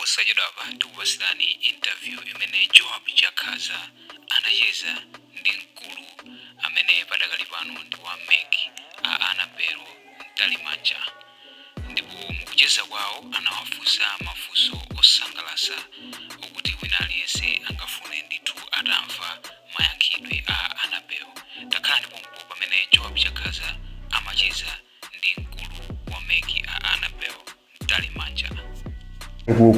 Posachedwapa tikupasirani interview imene Joab Chakhaza anacheza ndi mkulu amene padakali pano ndi wa MEC, a Annabel Mtalimanja. Ndipo mukucheza kwawo anawafunsa mafunso osangalatsa okuti wina aliyense angafune ndithu atamva mayankhidwe a Annabel. Takhala ndipompo pamene Joab Chakhaza amacheza ndi mkulu wa MEC, a Annabel Mtalimanja.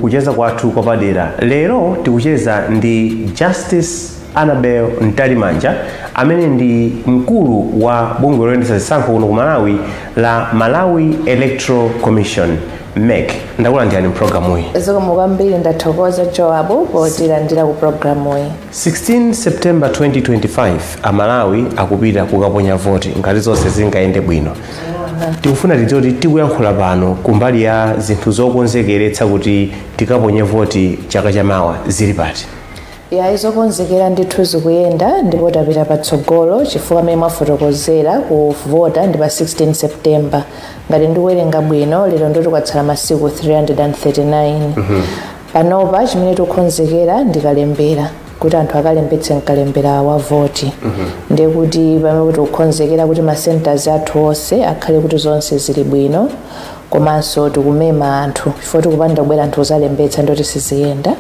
Kucheza kwathu kwapadera lero, tikucheza ndi Justice Annabel Mtalimanja, amene ndi mkulu wa bungwe loyendetsa zisankho kuno ku Malawi la Malawi Electoral Commission, MEC. Ndakulandirani mpulogalamuyi. Zikomo kwambiri, ndathokoza Joab potilandira ku programuyi. 16 September 2025, Amalawi akupita kukaponya voti ngati zonse zingayende bwino. Tikufuna tidziwe kuti tikuyankhula pano, kumbali ya zinthu zokonzekeretsa kuti tikaponye voti chaka chamawa, zili pati? Ya, izokonzekera ndithu zikuyenda ndipo tapita patsogolo, chifukwa mmene mwafotokozera, kuvota ndi pa 16 September. Ngati ndikuwerenga bwino, lero ndoti kwatsala masiku 339. Panopa chimene tikukonzekera ndikalembera, kuti anthu akalembetse mkalembera wa voti. Ndiye kuti pamene tikukonzekera kuti ma centers athu onse akhale kuti zonse zili bwino, komanso tikumema anthu, chifukwa tikupanda kubwera anthu kuzalembetsa ndoti siziyenda.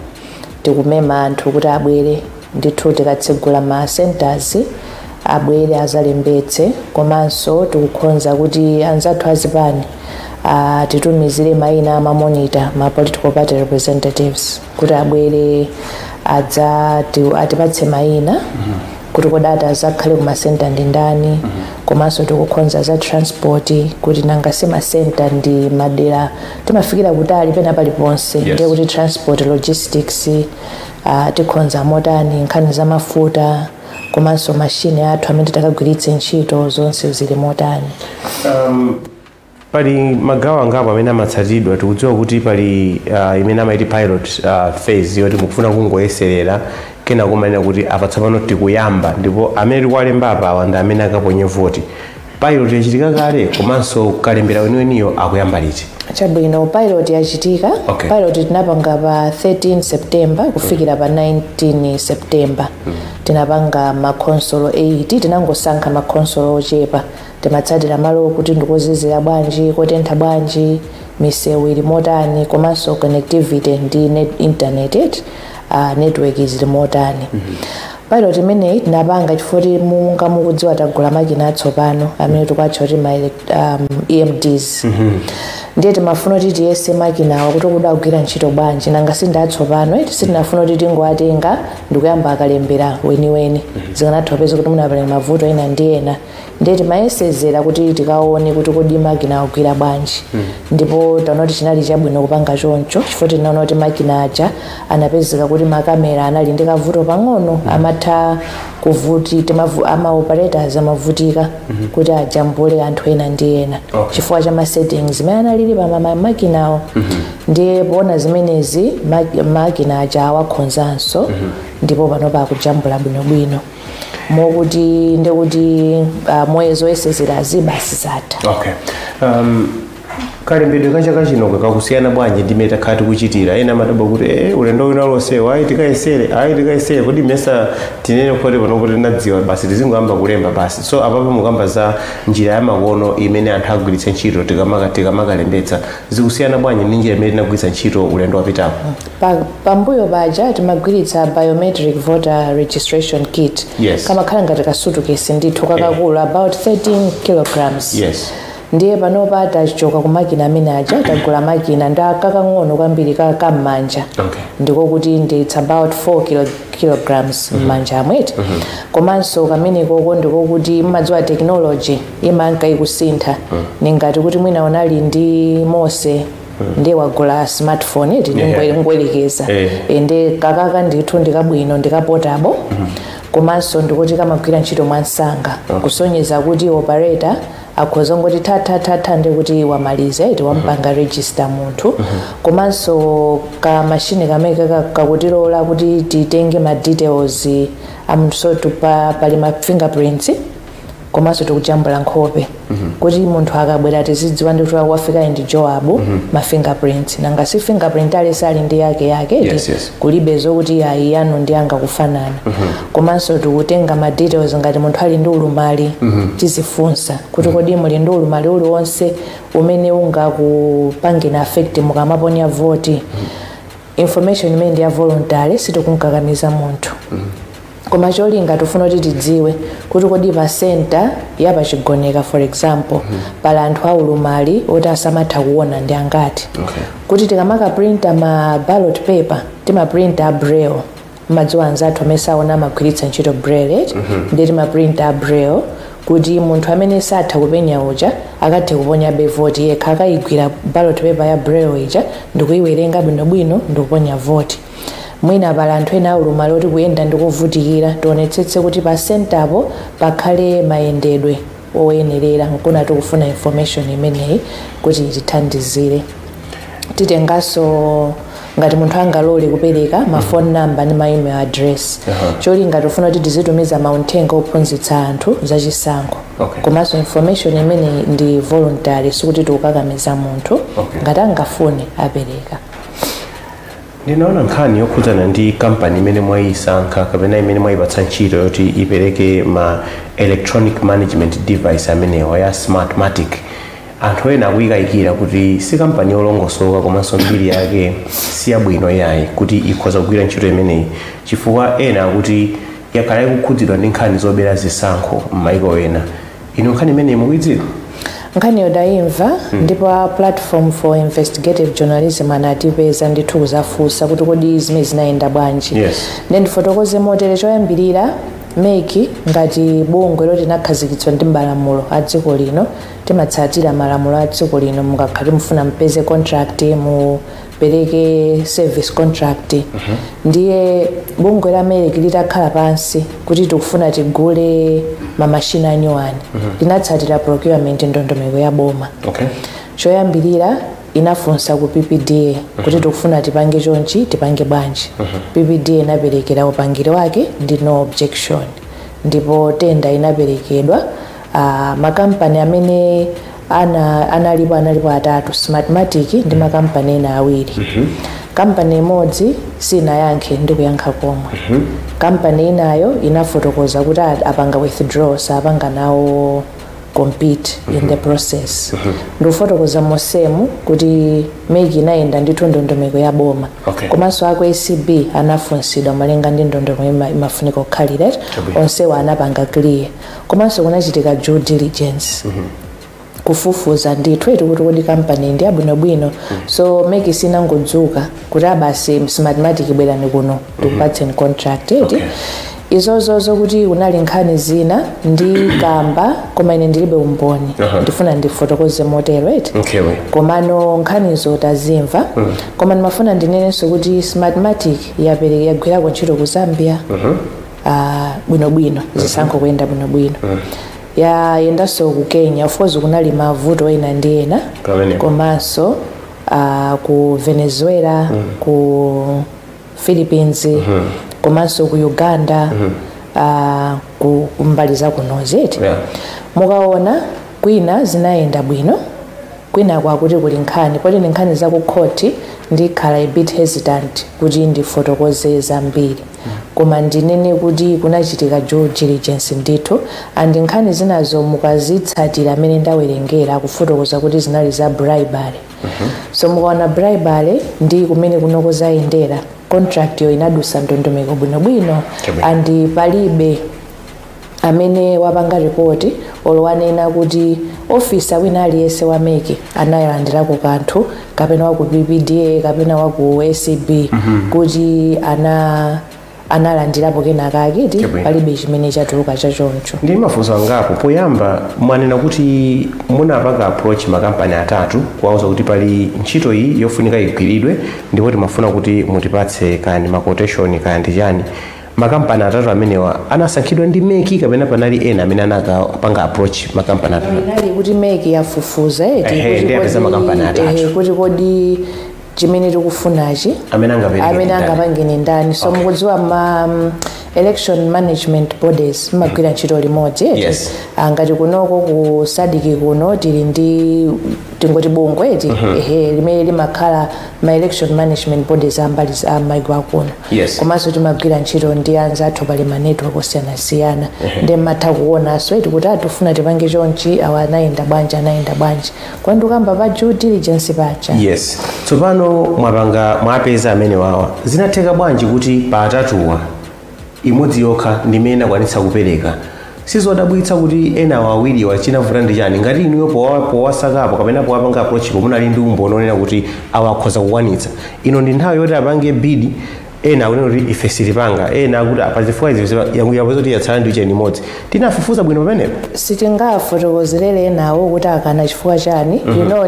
Tikumema anthu kuti abwere ndithu, tikatsegula ma centers abwere azalembetse. Komanso tikukonza kuti anzathu azipani titumizire mayina ama monitor, ma political party representatives, kuti abwere adza atipatse mayina kuti kodati azakhale ku ma center ndi ndani. Komanso tikukonza za transport, kuti nanga si ma center ndi madera timafikira kutali pena paliponse, ndiye kuti transport logistics tikonza motani, nkhani za mafuta, komanso mashini athu amene takagwiritse ntchito, zonse zili motani. Pali magawo angapo amene amatsatidwa. Tikudziwa kuti pali imene amaiti pilot phase, yoti mukufuna kungoyeserera, kena kumanena kuti apa tsopano tikuyamba ndipo amene tikuwalemba apawa ndi amene akaponye voti. Pilot yachitika kale? Komanso kalembera weniweniyo akuyamba liti? Chabwino, pilot yachitika. Pilot tinapanga pa 13 September kufikira pa 19 September. Tinapanga makhonsolo 8, tinangosankha makhonsolo ochepa. Timatsatira malo kuti ndikozizira bwanji, kotentha bwanji, misewu ili motani, komanso connectivity ndi internet network zili motani. Pilot imeneyi tinapanga chifukwa munga mukudziwa tagula makina atsopano amene tikuatcha kuti ma EMDs. Ndiye timafuna kuti tiyese makinawa kuti kuda kugwira ntchito bwanji, nanga si ndi atsopano eti. Sitinafuna kuti tingoatenga ndikuyamba akalembera weniweni, zikanatha kupeza kuti munapale mavuto ena ndi ena. Ndiye timayesezera kuti tikaone kuti kodi makina akugwira bwanji. Ndipo taona kuti chinali chabwino kupanga choncho, chifukwa tinaona kuti makina aja anapezeka kuti makamera anali ndi kavuto pang'ono, amatha kuvuti ama operators amavutika kuti ajambule anthu ena ndi ena chifukwa cha ma settings imene analili pa makinawo. Ndiye poona zimenezi, makina aja awakhonzanso, ndipo panopa akujambula bwinobwino, mokuti ndikuti moyezo oyesezerazi basi zatha. Okay, kalembedwe ka chaka chino kakusiyana bwanji ndi mmene takhala tikuchitira? Ena amadabwa kuti ulendo wina lonsewo ayi tikayesere, ayi tikayesere, kodi mesa tinene kuti panopo tinadziwa basi, tizingoyamba kulemba basi? So apapo mukamba za njira ya makono imene anthu agwiritse ntchito tikamakalembetsa, zikusiyana bwanji ndi njira imene tinagwiritsa ntchito ulendo wapitapo? Pambuyo paja timagwiritsa biometric voter registration kit. Kamakhala ngati kasutukesi ndithu kakakulu, about 13 kilograms. Ndiye panopa tachoka ku makina amene aja, tagula makina nda kakang'ono kwambiri kam'manja. Ndiko kuti ndi it's about 4 kilograms m'manja amweti. Komanso kamenekoko ndiko kuti mmadziwa technology imanka ikusintha. Ningati kuti mwina unali ndi Mose, ndiye wagula smartphone iti, ngoyerekeza. Ndi kakaka ndithu ndikabwino, ndika portable, komanso ndikuti kamagwira ntchito mwansanga, kusonyeza kuti operator akhoza ngoti thathathatha ndikuti wamaliza iti, wampanga register munthu. Komanso ka mashini kamene kakutilola kuti titenge ma details a munthu, so pali ma fingerprints. Komanso tikujambula nkhope kuti munthu akabwera tizidziwa ndi kuti wafika ndi Joab. Ma fingerprints, nanga si fingerprint aliyense ali ndi yake yake? Yes. Kulibe zokuti ayi, yanu ndi anga kufanana. Komanso tikutenga ma details ngati munthu ali ndi ulumali. Tizifunsa kuti kodi muli ndi ulumali uliwonse umene ungakupangeni affect mukamaponya voti? Information imene ndi ya voluntary, sitikunkakamiza munthu, koma cholinga tifuna kuti tidziwe kuti kodi pa center ya pachigoneka, for example, pali anthu aulumali oti asamatha kuona ndi angati, kuti tikamakaprinta ma ballot paper, timaprinta a braille. Madziwa anzathu amene saona amagwiritsa ntchito braille, ndi timaprinta a braille kuti munthu amene satha kupenya uja akathe kuponyabe voti yekha, akayigwira ballot paper ya braille ija ndikuyiwerenga bwinobwino ndikuponya voti. Mwina pali anthu ena aulumali oti kuyenda ndikuvutikira, tionetsetse kuti pa center po pakhale mayendedwe oyenerera. Nkuna tikufuna information imeneyi kuti itithandizire. Titenganso ngati munthu angalole kupereka ma phone number ndi ma email address. Cholinga tifuna kuti tizitumiza mauthenga ophunzitsa anthu zachisankho. Komanso information imene ndi voluntary, sikuti tikukakamiza munthu. Ngati angafune, apereka. Ndinaona nkhani yokhudzana ndi kampani imene mwayisankha kapena imene mwayipatsa ntchito yoti ipereke ma electronic management device amenewa ya Smartmatic. Anthu ena akuyikayikira kuti si kampani yolongosoka komanso mbiri yake si yabwino yayi kuti ikhoza kugwira ntchito imeneyi, chifukwa ena akuti yakhala ikukhudzidwa ndi nkhani zobera zisankho m'mayiko ena. Inu nkhani imeneyi mukuidziwa? Nkhaniyo ndayimva, ndipo a Platform for Investigative Journalism anatipeza ndithu kuzafunsa kuti kodi zimene zinayenda bwanji. Ndiye ndifotokoze motere. Choyambirira, MEC ngati bungwe loti linakhazikitsidwa ndi malamulo a dziko lino, timatsatira malamulo a dziko lino. Mukakhati mufuna mpeze contract, mupereke service contract. Ndiye bungwe la MEC litakhala pansi kuti tikufuna tigule mamashina anyuwani, linatsatira procurement, ndondomeko ya boma. Choyambirira inafunsa ku PPDA kuti tikufuna tipange chonchi, tipange bwanji? PPDA inaperekera upangiri wake ndi no objection, ndipo tenda inaperekedwa. Makampani amene analipo atatu, Smartmatic ndi makampani ena awiri. Kampani imodzi sinayankhe ndi kuyankha komwe. Kampani inayo inafotokoza kuti apanga withdraw, sapanga nawo compete in the process. Ndikufotokoza mosemu kuti MEC inayenda ndithu ndondomeko ya boma. Komanso aku ACB anafunsidwa malinga ndi ndondomeko imafunika kukhalira. Onsewa anapanga clear. Komanso kunachitika due diligence, kufufuza ndithu eti kuti kodi kampani ndi abwinobwino. So MEC sinangodzuka kuti abasi, Smartmatic, bwerani kuno tikupatseni contract eti. Izozozo kuti kunali nkhani zina ndi kamba, koma ine ndilibe umboni. Ndifuna ndifotokoze motero eti. Komano nkhanizo tazimva. Koma ndimafuna ndinenenso kuti Smartmatic yapereka, yagwirako ntchito ku Zambia bwinobwino, zisankho kuyenda bwinobwino. Yayendanso ku Kenya, of course kunali mavuto ena ndi ena. Pamenepo. Komanso ku Venezuela, ku Philippines, komanso ku Uganda, ku mbali zakunozi eti. Mukaona kwina zinayenda bwino, kwina kwakuti kuli nkhani, poti ndi nkhani zakukhoti, ndikhala a bit hesitant kuti ndifotokoze zambiri. Koma ndinene kuti kunachitika due diligence ndithu, and nkhani zinazo mukazitsatira amene ndawerengera, akufotokoza kuti zinali za bribery. So mukaona bribery ndi kumene kunoko zayendera, contract yo inadusa ndondomeko bwinobwino. And palibe amene wapanga ripoti olo wanena kuti ofisa wina aliyense wa MEC anayilandirako kanthu, kapena waku PPDA kapena waku ACB, kuti analandirapo kenakake ti. Palibe chimene chatuluka chachoncho. Ndi mafunso angapo. Poyamba, mwanena kuti munapanga approach makampani atatu kuwauza kuti pali ntchito iyi yofunika igwiridwe ndipo timafuna kuti mutipatse kaya ma quotation kaya ndi chani. Makampani atatu amenewa anasankhidwa ndi MEC kapena panali ena amene anakapanga approach makampani atatu? Inali kuti MEC yafufuza eti, Ehe, kuti ndiye apeza makampani atatu. Ehe, kuti kodi chimene tikufunachi amene angapereke amene ndi ndani? angapange ni ndani. So mukudziwa ma Election management bodies mmagwira ntchito limodzi, eti? Yes. Ngati kunoko ku SADC kuno tili ndi, tingoti bungwe, eti, ehe, limene limakhala ma election management bodies ambali a maiko akuno. Komanso timagwira ntchito ndi anzathu, pali ma network osiyanasiyana, ndi mmatha kuonanso, eti, kuti atifuna tipange chonchi, awa anayenda bwanji, anayenda bwanji, kwandikamba pa due diligence paja. Yes. Tsopano mwapanga, mwapeza amene wawa, zinatheka bwanji kuti pa atatuwa imodzi yokha ndimene inakwanitsa kupereka? Sizodabwitsa kuti ena awiriwa chinavuta ndi chani, ngati inuyo powasakapo kapena powapanga approach munali ndi umboni onena kuti awa akhoza kukwanitsa? Ino ndi nthawi yoti apange bid, ena akunena kuti ife sitipanga, ena akuti pachifukwa izi, yapeza kuti yatsala ndi cheni imodzi. Tinafufuza bwino pamenepo? Sitingafotokozerere nawo kuti akana chifukwa chani.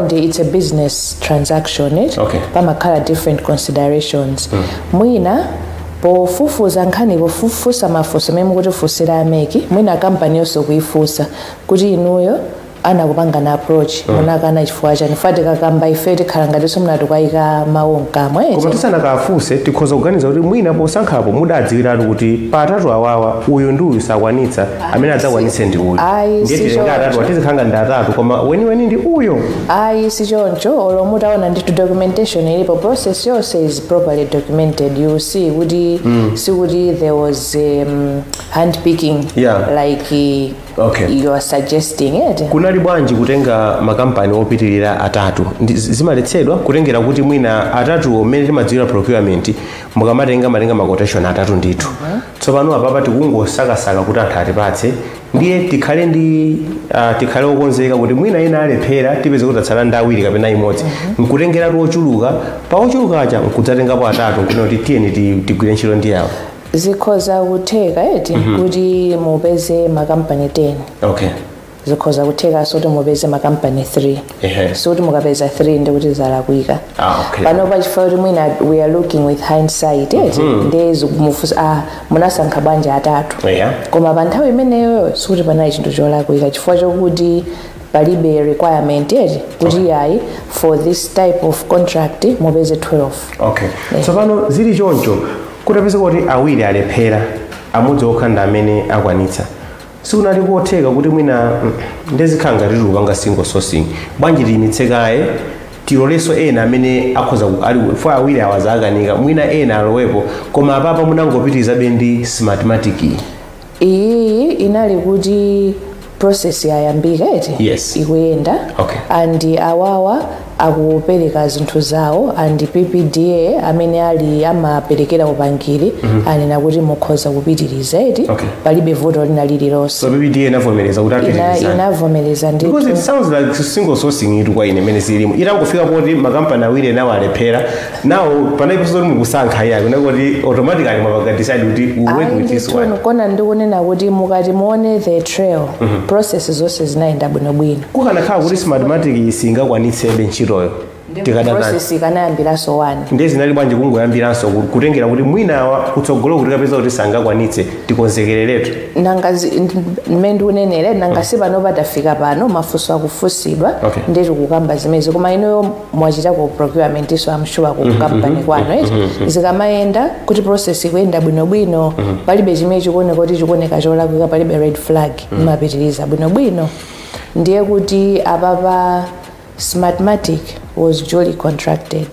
Ndi it's a business transaction, it pamakhala different considerations. Mwina pofufuza nkhani, pofufusa mafunso amene mukutifunsira a MEC, mwina kampani yonse kuifunsa kuti inuyo anakupanga na approach, munakana chifukwa chani? Fati kakamba ife tikhala ngatinso munatikayika mawu mkamwa, eti? Koma tisanakafunse, tikhoza kuganiza kuti mwina posankhapo mudadziwiratu kuti pa atatu awawa uyu ndi uyu sakwanitsa, amene adzakwanitse ndi uyu. Ayi, Ndiye si tilenga atatu, choncho. atizikhala ndi atatu, koma weniweni ndi uyo. Ayi, si choncho. Olo mutaona ndithu documentation ilipo, process yonse is properly documented. You see kuti sikuti there was hand picking like you are suggesting it. Kunali bwanji kutenga makampani opitirira atatu? Zimaletsedwa kutengera kuti mwina atatuwo, mmene timadziwira procurement, mukamatenga matenga ma quotation atatu ndithu. Tsopano apapa tikungosakasaka kuti anthu atipatse, ndiye tikhale ndi tikhale okonzeka kuti mwina ena alephera, tipeze kuti atsala ndi awiri kapena imodzi, nkutengeratu ochuluka. Pa ochulukacha nkudzatengapo atatu, nkunena kuti tiyeni tigwire ntchito ndi awo. Zikhoza kutheka, eti, kuti mupeze makampani 10. Zikhoza kutheka kuti mupeze makampani 3. So kuti mukapeza 3 ndikuti zalakwika. Pano pachifukwa kuti mwina we are looking with hindsight, eti, ndi mufusa, ah, munasankha bwanji atatu? Koma pa nthawi imeneyo sikuti panali chinthu cholakwika, chifukwa chokuti palibe requirement, eti, kuti yayi, for this type of contract mupeze 12. Okay, tsopano zili choncho, kutapeza kuti awiri alephera, amodzi okha ndi amene akwanitsa, sikunali kotheka kuti mwina ndezikhala ngati tikupanga single sourcing? Bwanji tiyimitse kaye, tilolenso ena amene akhoza ali fo awiri awa akanika, mwina ena alowepo? Koma apapa munangopitirizabe ndi Smartmatic. Iyi inali kuti process yayambika, eti? Yes. Ikuyenda. And awawa akupereka zinthu zawo, and PPDA amene ali amaperekera upangiri anena kuti mukhoza kupitiriza, eti? Palibe vuto lina lililonse. So PPDA inavomereza kuti apitirizani? Inavomereza Because it ndithu. sounds like single sourcing itu kwa ine imene zilimo. Itangofika poti makampani awiri enawo alephera nawo, panaliponso kuti mukusankha iyayo, kunakoti automatically mwapanga decide kuti we work with this one. Ndithu, kona ndikunena kuti mukati muone the trail, process zonse zinayenda bwinobwino. Kukanakhala kuti Smartmatic singakwanitsebe ntchitoyo, tikadakani? Process ikanayambiranso 1. Ndiye zinali bwanji kungoyambiranso, kutengera kuti mwinawa kutsogolo kuti kapeza kuti sangakwanitse, tikonzekereretu? Nanga mmene ndikunenere, nanga si pano patafika pano, mafunso akufunsidwa. Ndi tikukamba zimezi, koma inuyo mwachitako procurement, so I'm sure ku kampani kwanu, eti, zikamayenda kuti process ikuyenda bwinobwino, palibe chimene chikuoneka kuti chikuoneka cholakwika, palibe red flag, mumapitiriza bwinobwino. Ndiye kuti apapa Smartmatic was duly contracted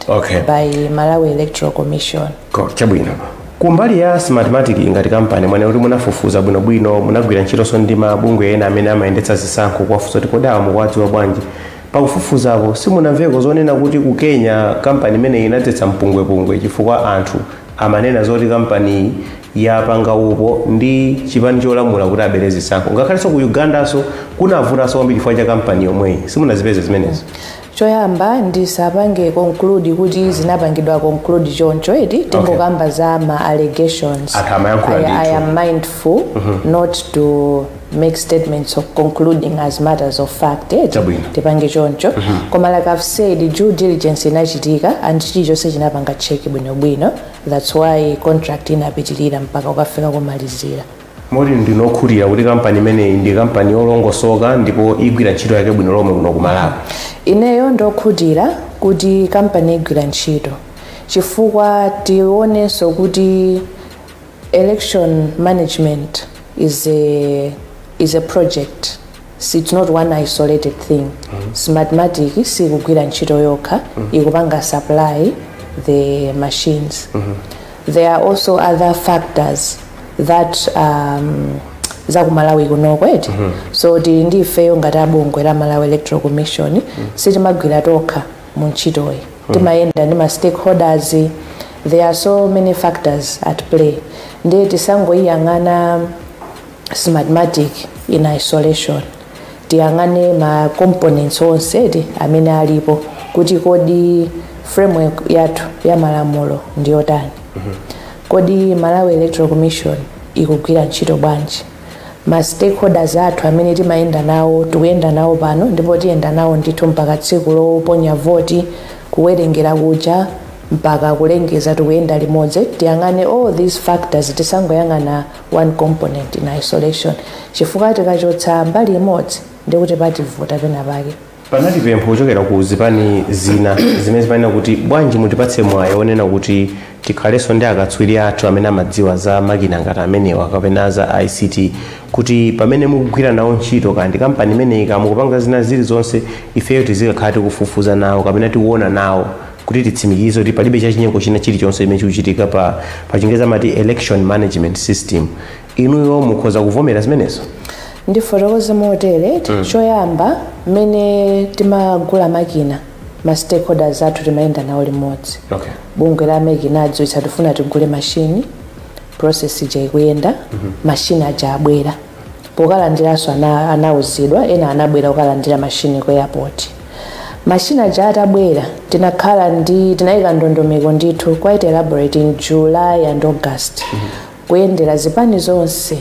by Malawi Electoral Commission. Chabwino. Kumbali ya Smartmatic ngati kampani, mwene kuti munafufuza bwinobwino, munagwira ntchitonso ndi mabungwe ena amene amayendetsa zisankho kuwafunsa kuti kodi awa mukuwadziwa bwanji? Pakufufuzapo simunamveko zonena kuti ku Kenya kampani imeneyi inadzetsa mpungwepungwe, chifukwa anthu amanena zoti kampani yapanga upo ndi chipani cholamula kuti abere zisankho? Ngakhalenso ku Ugandanso kunavutanso kwambiri chifukwa cha kampani yomweyi. Simunazipeze zimenezo? Choyamba, ndisapange conclude kuti zinapangidwa conclude choncho, eti. Tingokamba za ma allegations. Anthu amayankhula I ndithu. am mindful not to make statements of concluding as matters of fact, eti. Chabwino. Tipange choncho. Koma like I've said, due diligence inachitika and chilichonse chinapanga check bwinobwino. That's why contract inapitirira mpaka ukafika kumalizira. Moti ndinokhutira kuti kampani imeneyi ndi kampani yolongosoka ndipo igwira ntchito yake bwino lomwe kuno ku Malawi? Ineyo ndokhutira kuti kampani igwira ntchito, chifukwa tionenso kuti Election management is a project. So it's not one isolated thing. Smartmatic sikugwira ntchito yokha, ikupanga supply the machines. There are also other factors that zakumalawi kunoko, eti? So tili ndi ifeyo ngati abungwe la Malawi Electoral Commission, sitimagwira tokha mu ntchitoyi, timayenda ndi ma stakeholders. There are so many factors at play, ndiye tisangoyiyang'ana Smartmatic in isolation. Tiyang'ane ma components onse, eti, amene alipo, kuti kodi framework yathu ya malamulo ndiyotani? Kodi Malawi Electoral Commission ikugwira ntchito bwanji? Ma stakeholders athu amene timayenda nawo, tikuyenda nawo pano ndipo tiyenda nawo ndithu mpaka tsiku loponya voti, kuwerengera kuja mpaka kulengeza, tikuyenda limodzi. Tiyang'ane all these factors, tisangoyang'ana one component in isolation, chifukwa tikachotsa mbali imodzi ndikuti pativuta pena pake. Panali pempho kuchokera ku zipani zina zimene zimanena kuti bwanji mutipatse mwayi onena kuti tikhalenso ndi akatswiri athu amene amadziwa za makina ngati amenewa kapena za ICT, kuti pamene mukugwira nawo ntchito kandi kampani imeneyi kamukupanga zina zilizonse, ifeyo tizikakhala tikufufuza nawo kapena tikuona nawo kuti titsimikize kuti palibe chachinyengo china chilichonse chimene chikuchitika pa Chingerezi amati election management system. Inuyo mukhoza kuvomera zimenezo? Ndifotokoze motere. Choyamba, mmene timagula makina, ma stakeholders athu timayenda nawo limodzi. Bungwe la MEC inadziwitsa, tifuna tigule mashini, process ija ikuyenda, mashini aja abwera. Pokalandiranso anauzidwa, ena anabwera kukalandira mashini ku airport. Mashini aja atabwera, tinakhala ndi tinayika ndondomeko ndithu quite elaborate in July and August, kuyendera zipani zonse,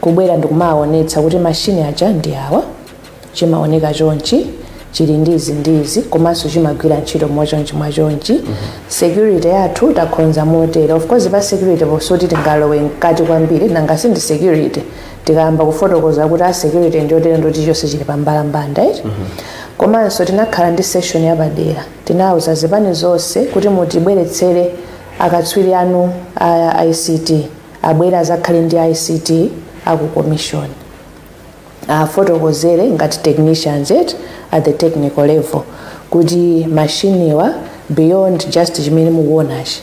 kubwera ndikumaonetsa kuti mashini aja ndi awa, chimaoneka chonchi, chili ndizi ndizi, komanso chimagwira ntchito mwachonchi mwachonchi, security yathu takhonza motere. Of course, pa security posoti tingalowe mkati kwambiri, nanga sindi security, tikayamba kufotokoza kuti a security ndiyotere, ndoti chonse chili pambalambanda, right? Komanso tinakhala ndi session yapadera, tinawuza zipani zonse kuti mutibweretsere akatswiri anu a ICT, abwere azakhale ndi ICT aku commission, afotokozere ngati technicians it at the technical level kuti mashiniwa, beyond just chimene mukuonachi,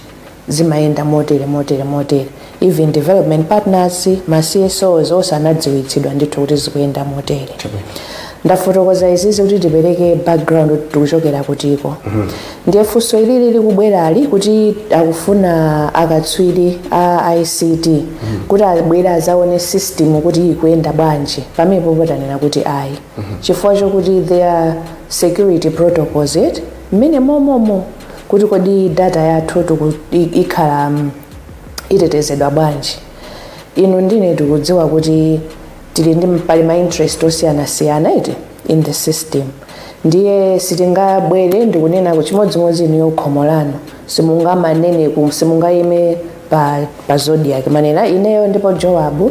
zimayenda motere, motere, motere. Even development partners, ma CSOs onse anadziwitsidwa ndithu kuti zikuyenda motere. Ndafotokoza izizi kuti tipereke background kuti tikuchokera kutiko. Ndiye funso ilili likubwerali kuti akufuna akatswiri a ICT kuti abwere azaone system kuti ikuyenda bwanji, pamenepo potanena kuti ayi, chifukwa chokuti there are security protocols it mmene momomo kuti kodi data yathu ikhala itetezedwa bwanji. Inu ndine tikudziwa kuti tili ndi pali ma interest osiyanasiyana iti in the system, ndiye sitingabwere ndikunena ku chimodzimodzi inuyo khomo lanu simungamanene simungayime pa zodiac manena ineyo ndipo Joab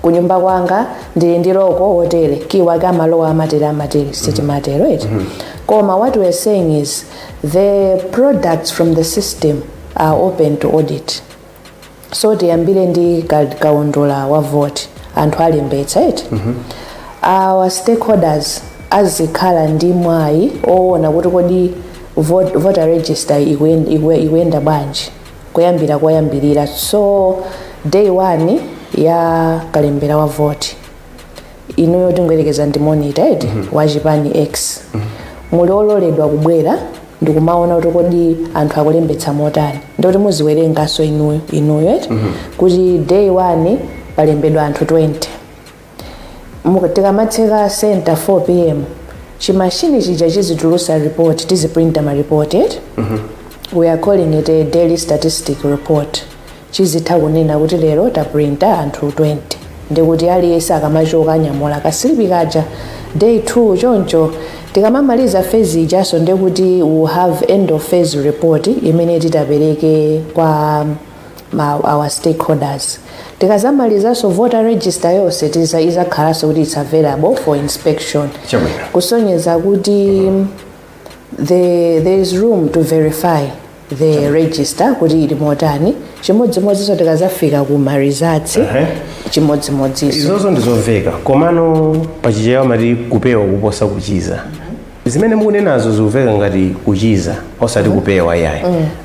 kunyumba kwanga ndili ndi loko wotere, key wake amalowa amatere amatere, sitimatero iti. Koma what we are saying is the products from the system are open to audit. So tiyambire ndi kaundula wa vote, anthu alembetsa iti, our stakeholders azikhala ndi mwayi oona kuti kodi voter register ikuyenda bwanji kuyambira koyambirira. So day one ya kalembera wa vote, inuyo tingoyerekeza ndi monitor iti wachipani X, muli ololedwa kubwera ndikumaona kuti kodi anthu akulembetsa motani, ndikuti muziwerenganso inuyo eti kuti day one palembedwa anthu 20. Tikamatseka center 4 p.m., chimashini chija chizitulusa report, tiziprinta ma report eti. We are calling it a daily statistic report. Chizitha kunena kuti lero taprinta anthu 20, ndikuti aliyense akamachoka anyamula kasilipi kaja. Day 2 choncho. Tikamamaliza phase ijaso, ndikuti we have end of phase report imene titapereke kwa our stakeholders. Tikazamalizanso voter register yonse, izakhalanso kuti it's available for inspection. Chabwino. Kusonyeza kuti there is room to verify. the register kuti ili motani. Chimodzimodzinso tikazafika ku ma results, chimodzimodzinso. Izozo ndizomveka, komano pachichewa mati kupewa kuposa kuchiza. Zimene mukunenazo zikumveka ngati kuchiza osati kupewa iyayi.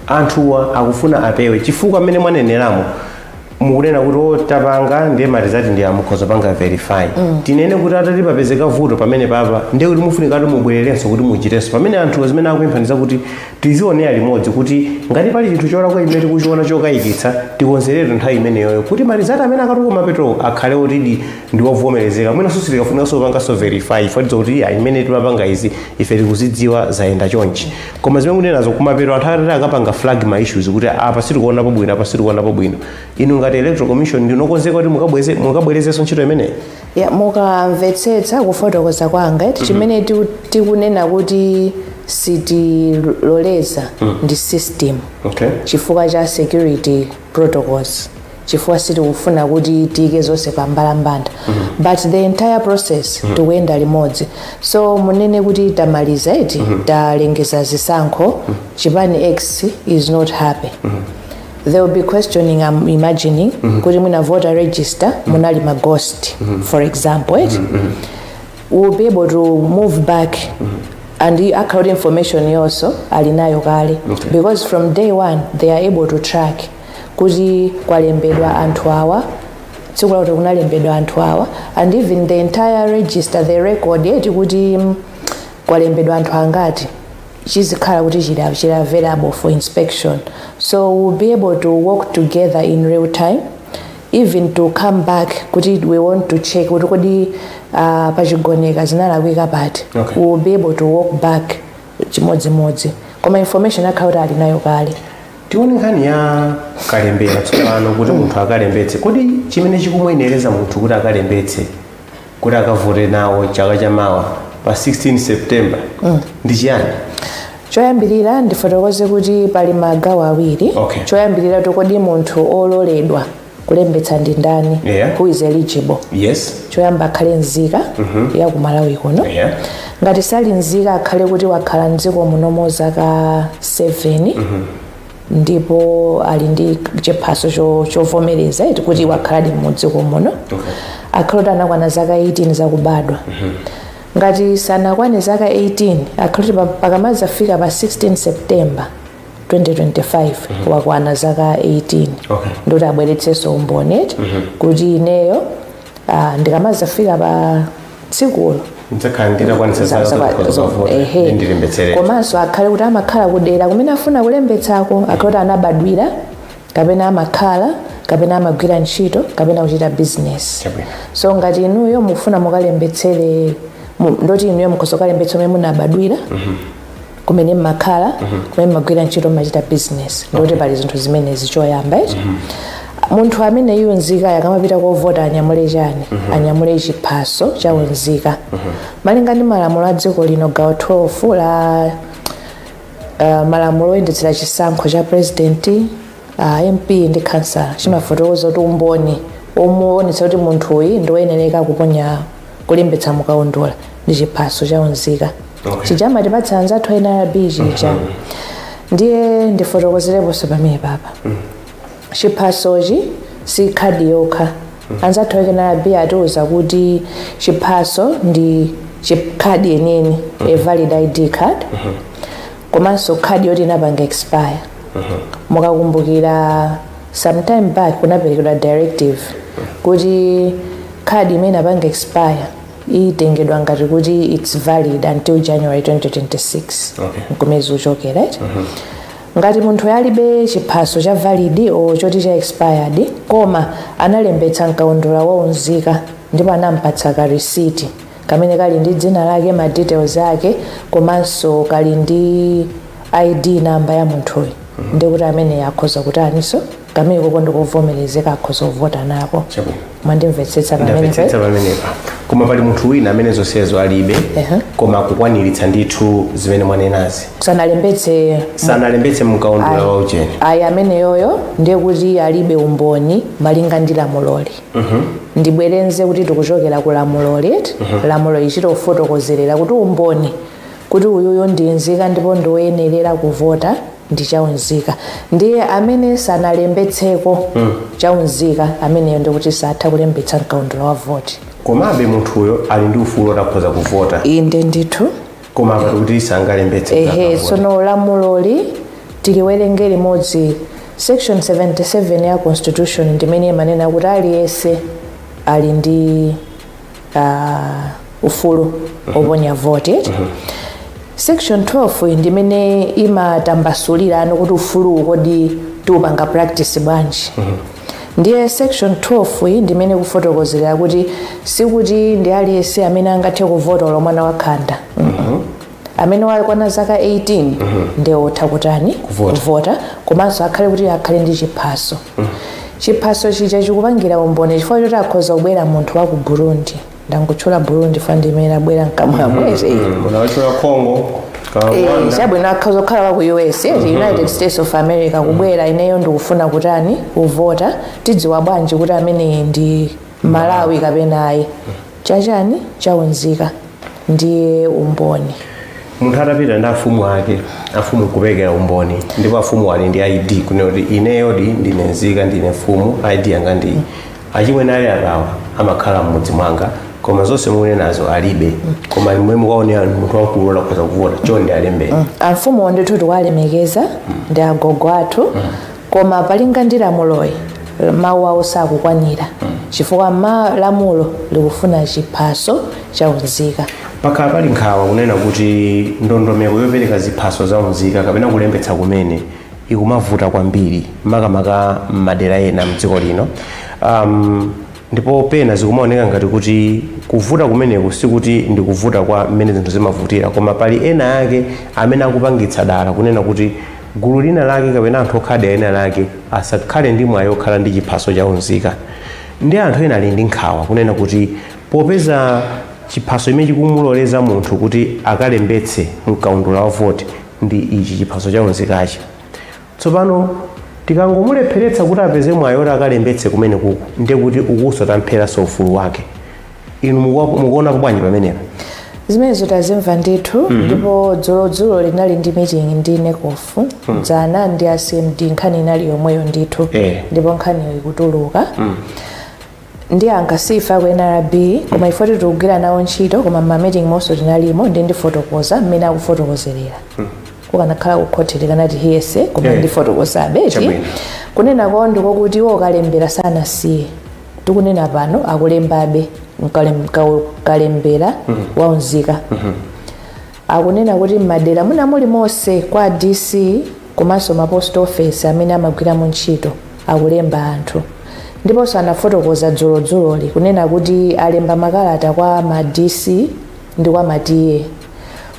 Anthuwa akufuna apewe, chifukwa mmene mwaneneramo mukunena kuti otapanga ndiye ma result ndi amukhoza panga verify. Tinene kuti atati papezeka vuto pamene papa, ndiye kuti mufunikatu mubwererenso kuti muchitenso pamene anthu zimene akupempha kuti tizionera limodzi, kuti ngati pali chinthu cholakwa imene tikuchiona chokayikitsa, tikonzeretu nthawi imeneyoyo kuti ma result amene akatuluka mapeto akhale otidi ndi wovomerezeka. Mwinanso sitikafunikanso kupanganso verify fatizo kuti iya imene timapanga izi ife tikuzidziwa zayenda chonchi. Koma zimene mukunenazo kumapeto anthu atati akapanga flag ma issues kuti apa sitikuonapo bwino, apa sitikuonapo bwino, inu ngati Electoral Commission ndinokonzeka kuti mukabwerezenso ntchito imeneyi? Ya, mukamvetsetsa kufotokoza kwanga, chimene tikunena kuti sitiloleza ndi system, chifukwa cha security protocols, chifukwa sitikufuna kuti tiyike zonse pambalambanda, but the entire process tikuyenda limodzi. So munene kuti tamaliza iti, talengeza zisankho, chipani X is not happy, they will be questioning, I'm imagining, kuti mwina voter register munali ma ghost, for example, eti. We'll be able to move back and the accurate information yonso alinayo kale, because from day one they are able to track kuti kwalembedwa anthu awa, tsiku lakuti kunalembedwa anthu awa, and even the entire register, the record yeti, kuti kwalembedwa anthu angati, chizikhala kuti chili available for inspection. So we'll be able to work together in real time, even to come back kuti we want to check kuti kodi pachigoneka zinalakwika pati. We will be able to walk back chimodzimodzi, koma information akhala kuti ali nayo kale. Tione nkhani ya kalembera tsopano, kuti munthu akalembetse. Kodi chimene chikumuyenereza munthu kuti akalembetse kuti akavote nawo chaka chamawa pa 16 September ndi chiyani? Choyambirira ndifotokoze kuti pali magawo awiri. Choyambirira, kodi munthu ololedwa kulembetsa ndi ndani? Who is eligible? Choyamba akhale nzika ya ku Malawi kuno. Ngati sali nzika, akhale kuti wakhala mdziko munomo zaka 7 ndipo ali ndi chiphaso chovomereza iti kuti wakhaladi mudziko muno. Akhale kuti anakwana zaka 18 zakubadwa. Ngati sanakwane zaka 18, akhale kuti pakamadzafika pa 16 September 2025 wakwana zaka 18, ndoti abweretsenso umboni eti kuti ineyo ndikamadzafika pa tsikulo ndidzakhala nditakwanitsa zaka zokhoza ndilembetsere. Komanso akhale kuti amakhala kudera kumene afuna kulembetsako, akhale kuti anabadwira kapena amakhala kapena amagwira ntchito kapena kuchita business. So ngati inuyo mufuna mukalembetsere ndoti inuyo mukhoza kukalembetsa kumene munabadwira, kumene mmakhala, kumene mmagwira ntchito, mmachita business. Ndoti pali zinthu zimenezi choyamba eti. Munthu amene iwo nzika akamapita kovota anyamule chani? Anyamule chiphaso cha unzika. Malinga ndi malamulo a dziko lino, gawo 12 la malamulo oyendetsera chisankho cha president, MP ndi kansala, chimafotokoza kuti umboni omuonetsa kuti munthu uyi ndi woyenereka kuponya kulembetsa mukaundula ndi chiphaso cha unzika, chija amatipatsa anzathu a NRB chija. Ndiye ndifotokozereponso pamene papa, chiphasochi si khadi yokha. Anzathu a NRB atiuza kuti chiphaso ndi khadi yeniyeni, a valid ID card, komanso khadi yoti inapanga expire. Mukakumbukira, sometime back kunaperekedwa directive kuti khadi imene inapanga expire itengedwa ngati kuti it's valid until January 2026, nkumezi uchokera, right? Ngati munthu alibe chiphaso cha valid o choti cha expired, koma analembetsa mkaundula wa unzika ndipo anampatsa ka receipt kamene kali ndi dzina lake, ma details ake, komanso kali ndi ID namba ya munthuyo, ndikuti amene akhoza kutaniso kamene koko ndikovomerezeka, akhoza kuvota nako. Mwandimvetsetsa pamenepo? Ndamvetsetsa pamenepa. Koma pali munthu wina amene zonsezo alibe, koma akukwaniritsa ndithu zimene mwanenazi. Sanalembetse. Sanalembetse mkaundula wa ucheni. Ayi, ameneyoyo ndiye kuti alibe umboni malinga ndi lamuloli. Ndibwerenze kuti tikuchokera ku lamuloli. Lamulo ichitofotokozerera kuti umboni kuti uyuyo ndi nzika ndipo ndiwoyenerera kuvota. ndi chaunzika. Ndiye amene sanalembetseko chaunzika ameneyo ndikuti satha kulembetsa mkaundula wa voti. Komabe munthuyo ali ndi ufulu otakhoza kuvota. Inde ndithu. Koma akati kuti sangalembetse. Ehe, sono lamuloli tiliwerenge limodzi. Section 77 ya constitution ndimene imanena kuti aliyense ali ndi ufulu oponya voti. Section 12 ndimene imatambasulira ano kuti ufulu kodi tiupanga practice bwanji. Ndiye section 12 ndimene kufotokozera kuti sikuti ndi aliyense amene angathe kuvota olo mwana wakhanda. Amene wakwana zaka 18 ndiye otha kutani kuvota, komanso akhale kuti akhale ndi chiphaso. Chiphaso chija chikupangira umboni chifukwa choti akhoza kubwera munthu wa ku Burundi. Ndangotchula Burundi fa ndimene abwera mkamwa mwezi. Unawachula Congo, chabwino akhoza kukhala wa ku US, United States of America, kubwera ineyo ndikufuna kutani kuvota, tidziwa bwanji kuti amene ndi Malawi kapena ayi. Chachani chaunzika ndiye umboni. Munthu atapita ndi afumu ake, afumu kupekera umboni, ndipo afumu ali ndi ID kunena kuti ineyodi ndine nzika, ndine mfumu, ID yanga ndi achimwene ali akawa amakhala m'mudzi mwanga, koma zonse mukunenazo alibe, koma imwe mukaonera munthu wamkulu akhoza kuvota, chonde alembeni. Amfumu ndithu tikuwalemekeza ndi agogo athu, koma palinga ndi lamuloyi mawu awo sakukwanira chifukwa lamulo likufuna chiphaso chaunzika. Pakhala pali nkhawa kunena kuti ndondomeko yopereka ziphaso za unzika kapena kulembetsa kumene ikumavuta kwambiri makamaka m'madera ena mdziko lino. Ndipo pena zikumaoneka ngati kuti kuvuta kumeneku sikuti ndi kuvuta kwa mmene zinthu zimavutira, koma pali ena ake amene akupangitsa dala kunena kuti gulu lina lake kapena anthu okhala ena lake asakhale ndi mwayi okhala ndi chiphaso cha unzika. Ndi anthu ena ali ndi nkhawa kunena kuti popeza chiphaso imene chikumuloleza munthu kuti akalembetse mkaundula wa voti ndi ichi chiphaso cha unzikachi, tsopano tikangomulepheretsa kuti apeze mwayi oti akalembetse kumene kuku, ndiye kuti ukuso tampheranso ufulu wake. Inu mukuonapo bwanji pamenepo? Zimenezo tazimva ndithu. Ndipo dzulodzulo linali ndi meeting ndi NECOF dzana ndi a CMD, nkhani inali yomweyo ndithu. Ndipo nkhaniyo ikutuluka. Ndi ankasifa ku NRB, koma ifo tikugwira nawo ntchito, koma ma meeting monso tinalimo ndi ndifotokoza mmene akufotokozerera. Kukanakhala kukhoti tikanati hiyese, koma ndifotokozabe. Kunena kwawo ndikokuti iwo kalembera sanasiye, tikunena pano akulembabe kalembera waunzika. Akunena kuti m'madera muna muli monse kwa DC komanso ma post office amene amagwiramo ntchito akulemba anthu. Ndiponso anafotokoza dzuloli kunena kuti alemba makalata kwa ma DC ndi kwa ma TA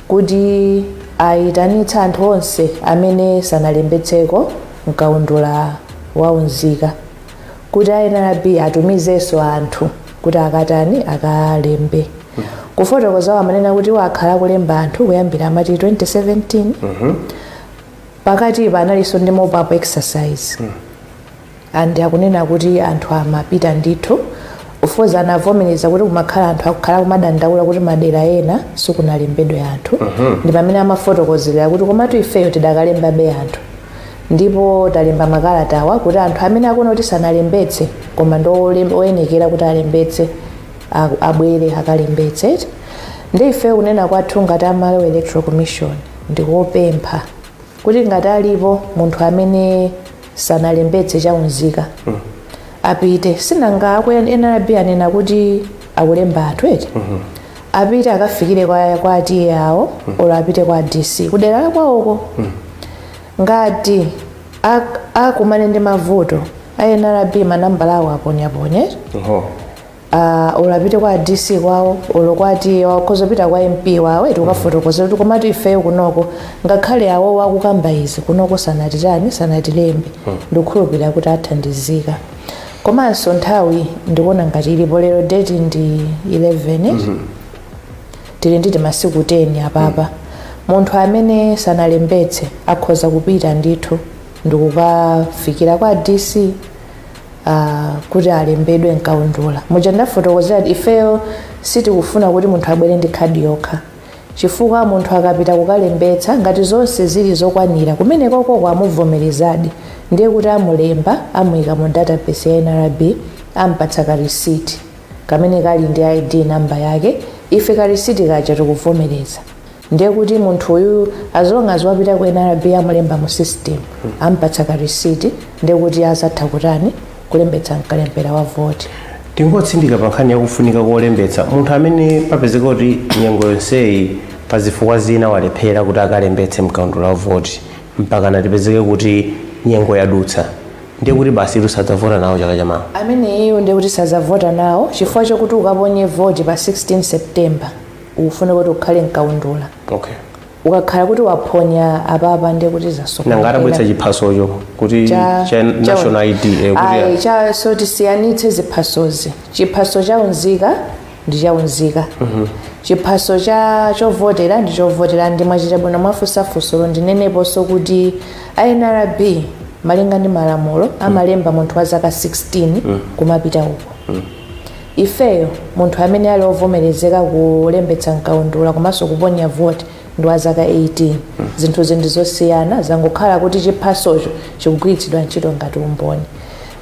kuti ayitanitsa anthu onse amene sanalembetseko mkaundula waunzika kuti NRB atumizenso anthu kuti akatani akalembe. Kufotokozawo amanena kuti wakhala kulemba anthu kuyambira amati 2017. Pakati panalinso ndi mop-up exercise. And akunena kuti anthu amapita ndithu. Ufoza anavomereza kuti kumakhala anthu akukhala kumadandaula kuti madera ena sikunalembedwe anthu. Ndi pamene amafotokozera kuti komatu ifeyo tidakalembabe anthu, ndipo talemba makalatawa kuti anthu amene akuona kuti sanalembetse koma ndi oyenekera kuti alembetse abwere akalembetse. Ndi ifeyo kunena kwathu ngati Malawi Electoral Commission ndikopempha kuti ngati alipo munthu amene sanalembetse chaunzika apite, sinanga aku NRB anena kuti akulemba anthu eti, apite akafikire kwa TA awo olo apite kwa DC kudera la kwawoko. Ngati akumane ndi mavuto a NRB manambala awo aponyaponye, olo apite kwa DC kwawo olo kwa TA wawo, kozopita kwa MP wawo eti ukafotokoza kuti komatu ifeyo kunoko ngakhale awo wakukamba izi kunoko sanatitani sanatilembe, ndikukhulupirira kuti athandizika. Komanso nthawi ndikuona ngati ilipo lero, date ndi 11, tili nditi masiku 10 apapa. Munthu amene sanalembetse akhoza kupita ndithu ndikukafikira kwa DC kuti alembedwe mkaundula. Muja ndafotokozera ifeyo sitikufuna kuti munthu abwere ndi khadi yokha. Chifukwa munthu akapita kukalembetsa, ngati zonse zili zokwanira kumenekoko kwamuvomerezadi, ndiye kuti amulemba, amuyika mu database ya NRB, ampatsa ka receipt kamene kali ndi ID namba yake. Ife ka receipt kaja tikuvomereza. Ndiye kuti munthu uyu, as long as wapita ku NRB, amulemba mu system, ampatsa ka receipt, ndiye kuti azatha kutani? Kulembetsa mkalembera wa voti. Tingotsindika pa nkhani yakufunika kolembetsa. Munthu amene papezeka kuti nyengo yonseyi pa zifukwa zina walephera kuti akalembetse mkaundula wa voti, mpaka natipezeke kuti nyengo yadutsa, ndiye kuti basi tusadzavota nawo chaka chamawa? Ameneyo ndiye kuti sazavota nawo, chifukwa chokuti ukaponye voti pa 16 September ufune kuti ukhale mkaundula. Ukakhala kuti waphonya apapa, ndiye kuti Nanga atabweretsa chiphasocho kuti cha national ID, kuti Ayi, cha so tisiyanitse ziphasozi. Chiphaso cha unzika ndi cha unzika, chiphaso cha chovotera ndi chovotera. Ndi mwachita bwino mwafunsafunsolo. Ndineneponso kuti NRB, malinga ndi malamulo, amalemba munthu wa zaka 16 kumapita uko. Ifeyo munthu amene ali ovomerezeka kulembetsa mkaundula komanso kuponya voti ndi wa zaka 18. Zinthuzi ndi zosiyana, zangokhala kuti chiphasocho chikugwiritsidwa ntchito ngati umboni.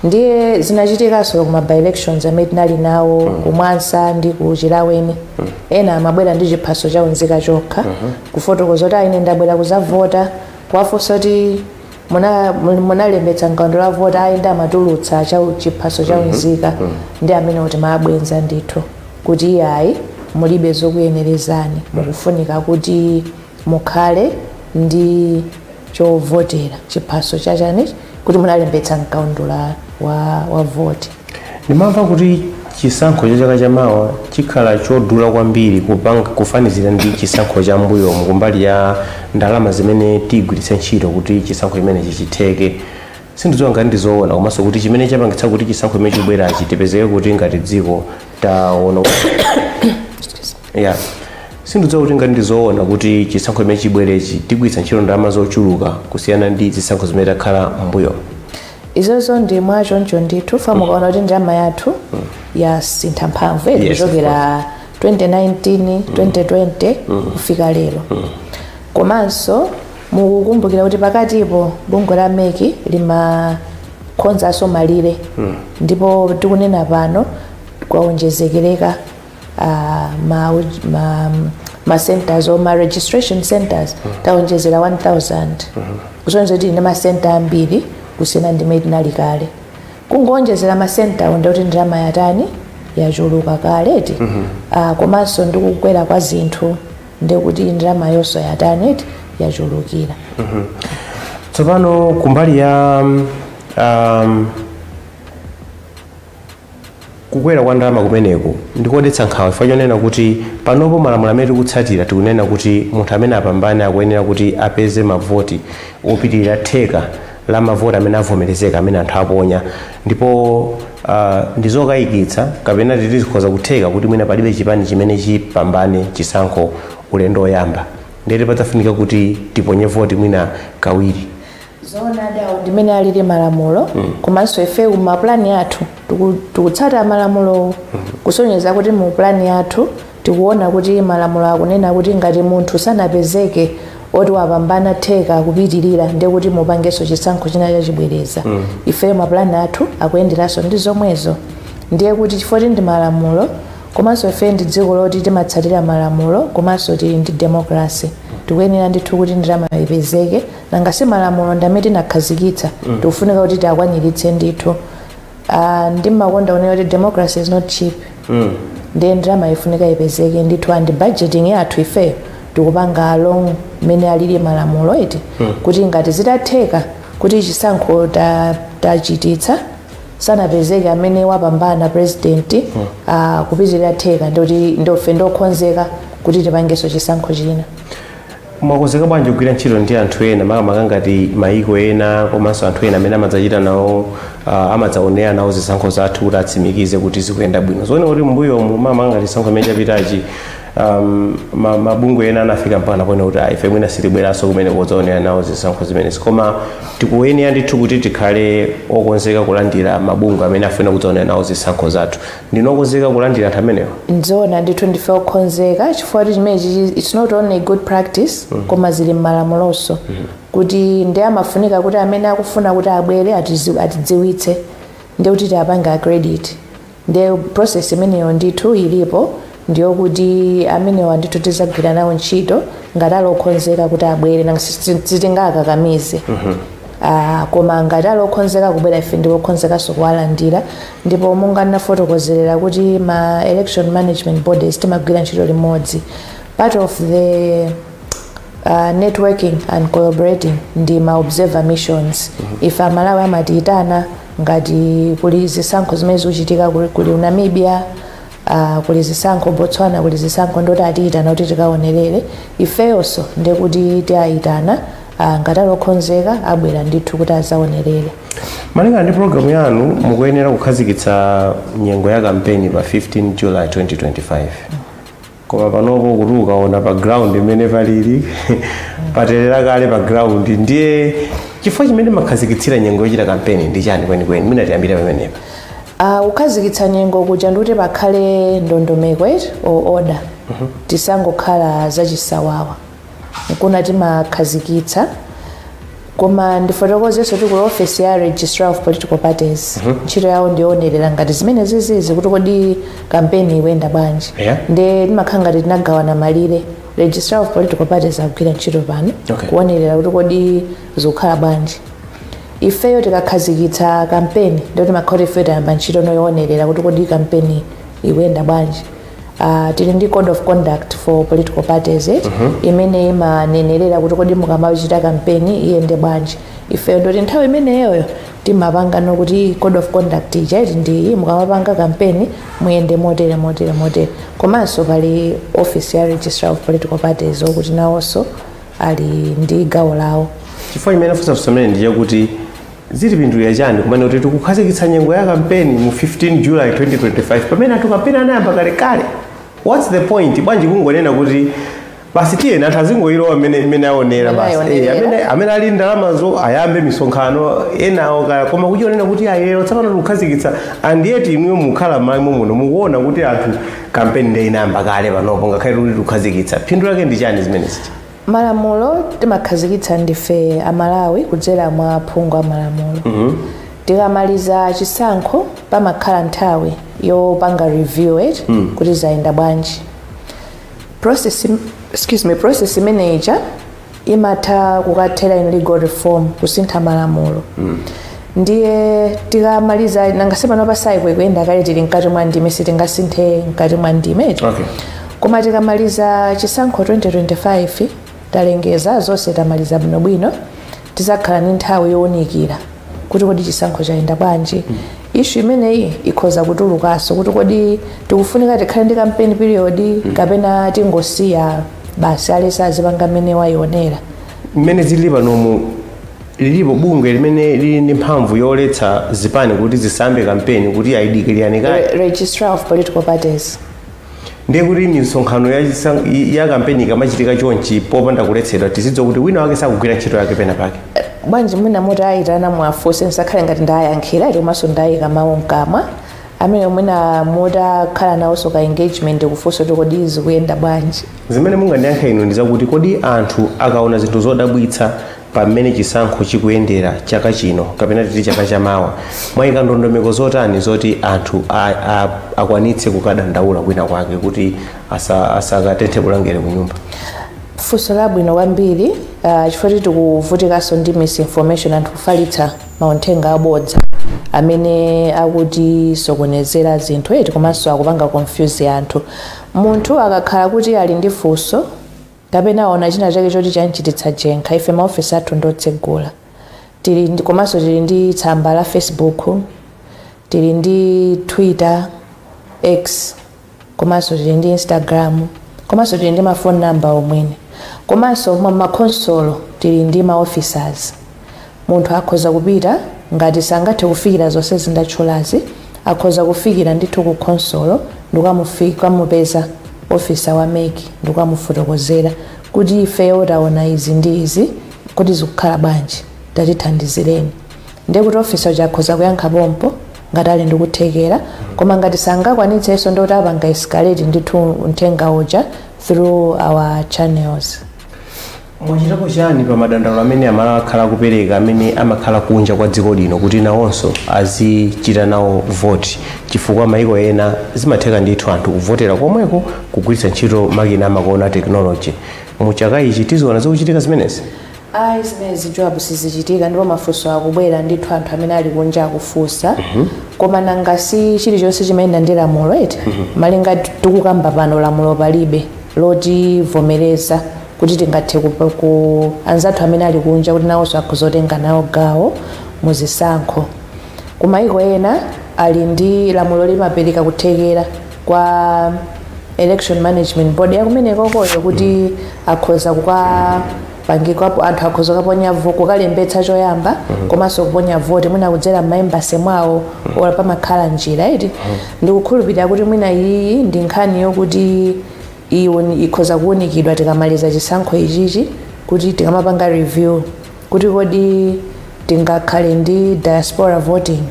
Ndiye zinachitikanso kuma by elections amene tinali nawo kumwansa ndi ku Chilaweni. Ena amabwera ndi chiphaso cha unzika chokha, kufotokoza kuti, "Ine ndabwera kuzavota." Kuwafunsa kuti, "Munalembetsa mkaundula wa vota?" "Ayi." Ndi amatulutsa cha chiphaso cha unzika. Ndi amene kuti maabwenza ndithu kuti, "Iyayi, mulibe zokuyenerezani, mukufunika kuti mukhale ndi chovotera, chiphaso chachani, kuti munalembetsa mkaundula wa voti." Ndimamva kuti chisankho cha chaka chamawa chikhala chodula kwambiri kufanizira ndi chisankho cha mbuyomu kumbali ya ndalama zimene tigwiritse ntchito kuti chisankho chimenechi chitheke. Sindidziwa ngati ndizoona, komanso kuti chimene chapangitsa kuti chisankho chimene chikubwerachi tipezeke kuti ngati dziko taona, yeah, sindidziwa kuti ngati ndizoona kuti chisankho chimene chibwerechi tigwiritsa ntchito ndalama zochuluka kusiyana ndi zisankho zimene takhala mbuyo. Izozo ndi mwachoncho ndithu. Fa mukaona kuti ndalama yathu yasintha mphamvu kuchokera 2019, 2020 kufika lero. Komanso mukukumbukira kuti pakatipo bungwe la MEC limakhonzanso malire, ndipo tikunena pano kwaonjezekereka ma centers or ma registration centers, taonjezera 1000, kusonyeza kuti ine ma center ambiri kusiyana ndi mmene tinali kale. Kungonjezera ma center awo, ndikuti ndalama yatani? Yachuluka kale eti. Komanso ndikukwera kwa zinthu, ndikuti ndalama yonso yatani eti? Yachulukira. Tsopano kumbali ya kukwera kwa ndalama kumeneku, ndikodetsa nkhawa chifukwa chonena kuti panopo malamulo amene tikutsatira, tikunena kuti munthu amene apambane akuyenera kuti apeze mavoti opitirira theka la mavoti amene avomerezeka amene anthu aponya. Ndipo ndizokayikitsa kapena titizikhoza kutheka kuti mwina palibe chipani chimene chipambane chisankho ulendo oyamba, ndete padzafunika kuti tiponye voti mwina kawiri. Zoonadi, awo ndimene alili malamulo. Komanso ife mapulani athu tikutsata malamulo, kusonyeza kuti mu plani yathu tikuona kuti malamulo akunena kuti ngati munthu sanapezeke oti wapambana theka kupitirira, ndiye kuti mupangenso chisankho china chachibwereza. Ifeyo mapulani athu akuyenderanso ndi zomwezo. Ndiye kuti chifukwa ndi malamulo, komanso ife ndi dziko loti timatsatira malamulo, komanso tili ndi democracy, tikuyenera ndithu kuti ndalama ipezeke. Nanga si malamulo ndi amene tinakhazikitsa? Tikufunika kuti tiakwaniritse ndithu. Ndimakonda kunena kuti democracy is not cheap. Ndiye ndalama ifunika ipezeke ndithu, and budgeting yathu ifeyo tikupanga along mmene alili malamulo eti, kuti ngati zitatheka kuti chisankho tachititsa, sanapezeke amene wapambana president kupitirira theka, ndikuti ndofe ndokonzeka kuti tipangenso chisankho china. Mwakonzeka bwanji kugwira ntchito ndi anthu ena, makamaka ngati maiko ena komanso anthu ena amene amadzachita nawo, amadzaonera nawo zisankho zathu kuti atsimikize kuti zikuyenda bwino? Zoona kuti mbuyomu, makamaka ngati chisankho imene chapitachi, Mabungwe ena anafika mpaka pone kuti ife mwina sitibweranso kumene kodzaonera nawo zisankho zimenezi, koma tikuyenera ndithu kuti tikhale okonzeka kulandira mabungwe amene afuna kudzaonera nawo zisankho zathu. Ndinokonzeka kulandira anthu amenewo? Nzoona ndithu, ndife okonzeka, chifukwa kuti chimenechi it's not only good practice, koma zili m'malamulonso kuti ndi amafunika kuti amene akufuna kuti abwere atidziwitse, ndi kuti tiapange accredit. Ndi process imeneyo ndithu ilipo, ndiyokuti amenewa ndithu tizagwira nawo ntchito ngati ali okonzeka kuti abwere. Nanga sitingakakamize. Koma ngati ali okonzeka kubwera, ife ndi okonzekanso kuwalandira. Ndipo monga ndinafotokozerera kuti ma election management bodies timagwira ntchito limodzi, part of the networking and collaborating ndi ma observer missions. Ife Amalawi amatiyitana ngati kuli zisankho zimene zikuchitika kuli Namibia, kuli zisankho Botswana, kuli zisankho, ndoti atiyitana kuti tikaonerere. Ifeyonso ndekuti tiyayitana, ngati ali okonzeka abwera ndithu kuti azaonerere. Malingana ndi programu yanu, mukuyenera kukhazikitsa nyengo ya kampeni pa 15 July 2025, koma panopo kuti ukaona pa ground imene palili, paterera kale pa ground. Ndiye chifukwa chimene makhazikitsira nyengo yochita kampeni ndi chani kwenikweni? Mwina tiyambire pamenepa. Kukhazikitsa nyengo kuja ndikuti pakhale ndondomeko eti or order, tisangokhala zachisawawa, nkuna timakhazikitsa. Koma ndifotokozenso kuti kuli office ya Registrar of Political Parties, ntchito yawo ndionerera ngati zimene zizizi, kuti kodi kampeni ikuyenda bwanji. Nde timakhala ngati tinagawana malire. Registrar of Political Parties akugwira ntchito pano kuonerera kuti kodi zikukhala bwanji. Ifeyo tikakhazikitsa kampeni, ndikuti timakhala ifeyo tayamba ntchito noyonerera kuti kodi kampeni ikuyenda bwanji. Tili ndi code of conduct for political parties, eh? Imene imanenerera kuti kodi mukamachita kampeni iyende bwanji. Ifeyo ndoti nthawi imeneyoyo timapanga nokuti code of conduct ija iti ndi mukamapanga kampeni muyende motere, motere, motere. Komanso pali office ya Registrar of Political Parties, okuti nawonso ali ndi gawo lawo. Chifukwa chimene fusafusa mene ndi chakuti zitipindulira chani kumene kuti tikukhazikitsa nyengo ya kampeni mu 15 July 2025, pamene anthu kampeni anayamba kalekale? What's the point? Bwanji kungonena kuti basi tiyeni anthu azingoyilowa mmene aonera basi? Ayonerera. Amene ali ndalamazo ayambe misonkhano, enawo kaya, koma kuchionena kuti ayero tsopano tikukhazikitsa, and yet inuyo mukhala m'malo muno, mukuona kuti anthu kampeni ndiye inayamba kale panopo, ngakhale kuti tikukhazikitsa. Phindu lake ndi chani zimenezi? Malamulo timakhazikitsa ndife Amalawi kudzera mwa phungu a malamulo. Tikamaliza chisankho pamakhala nthawi yopanga review it, kuti zayenda bwanji. Process, excuse me, process imeneja imatha kukathera in legal reform, kusintha malamulo. Ndiye tikamaliza, nanga pano pa cycle ikuyenda kale, tili mkati mwa ndime, sitingasinthe mkati mwa ndime. Koma tikamaliza chisankho 2025, talengeza zonse, tamaliza bwinobwino, tizakhala ndi nthawi yowunikira kuti kodi chisankho chayenda bwanji. Issue imeneyi ikhoza kutulukanso kuti kodi tikufunika tikhale ndi campaign period kapena tingosiya basi, alese azipanga mmene wayionera. Mmene zilili panomu, lilipo bungwe limene lili ndi mphamvu yoletsa zipani kuti zisambe kampeni, kuti ayidikiriyani kaye? Registrar of Political Parties. Ndiye kuti misonkhano ya kampeni ikamachitika chonchi popanda kuletsedwa, tizidziwa kuti wina wake sakugwira ntchito yake pena pake. Bwanji mwina mutayitana mwafunse, nsakhale ngati ndayankhira iti komanso ndayika mawu mkamwa. Amene mwina mutakhala nawonso ka engagement kufunsa kuti kodi zikuyenda bwanji. Zimene mungandiyankha inu ndi zakuti kodi anthu akaona zinthu zodabwitsa pamene chisankho chikuyendera chaka chino kapena titi chaka chamawa, mwayika ndondomeko zotani zoti anthu akwanitse kukadandaula kwina kwake kuti asakatenthe bulangere ku nyumba? Funso labwino kwambiri, chifukwa tikuvutikanso ndi misinformation, anthu kufalitsa mauthenga abodza amene akutisokonezera zinthu eti, komanso akupanga confuse anthu. Munthu akakhala kuti ali ndi funso kapena aona china chake choti chanchititsa jenkha, ife maofesi athu ndotsegula. Komanso tili ndi tsamba la Facebook, tili ndi Twitter, X, komanso tili ndi Instagram, komanso tili ndi ma phone number omwene, komanso mwa makhonsolo tili ndi ma officers. Munthu akhoza kupita, ngati sangathe kufikira zonse zindatchulazi, akhoza kufikira ndithu ku khonsolo ndikukamupeza officer wa MEC ndikukamufotokozera kuti ifeyo taona izi ndi izi, kuti zikukhala bwanji, tatithandizireni. Ndiye kuti officer uja akhoza kuyankha pompo ngati ali ndikuthekera, koma ngati sangakwanitsenso, ndoti apanga escalate ndithu mthenga uja through our channels. Mwachitapo chani pa madandaulo amene amakhala kupereka amene amakhala kunja kwa dziko lino kuti nawonso azichita nawo voti? Chifukwa maiko ena zimatheka ndithu anthu kuvotera komweko kugwiritsa ntchito makina amakono a technology. Mu chaka ichi tiziona zikuchitika zimenezi? Ayi, zimenezi, Joab, sizichitika. Ndipo mafunso akubwera ndithu, anthu amene ali kunja akufunsa, koma nanga si chilichonse chimayenda ndi lamulo eti? Malinga tikukamba pano, lamulo palibe lotivomereza kuti tingathe ku anzathu amene ali kunja kuti nawonso akhoza nawo gawo muzisankho. Kumayiko ena ali ndi lamulo, limapereka kuthekera kwa Election Management Board yakumenekokoyo kuti akhoza kukapangikapo, anthu akhoza kukaponya kukalembetsa choyamba komanso kuponya voti mwina kudzera m'ma embassy mwawo, ola pamakhala njira iti. Ndikukhulupirira kuti mwina iyi ndi nkhani yokuti ikhoza kuwunikidwa tikamaliza chisankho ichichi, kuti tikamapanga review kuti kodi tingakhale ndi diaspora voting,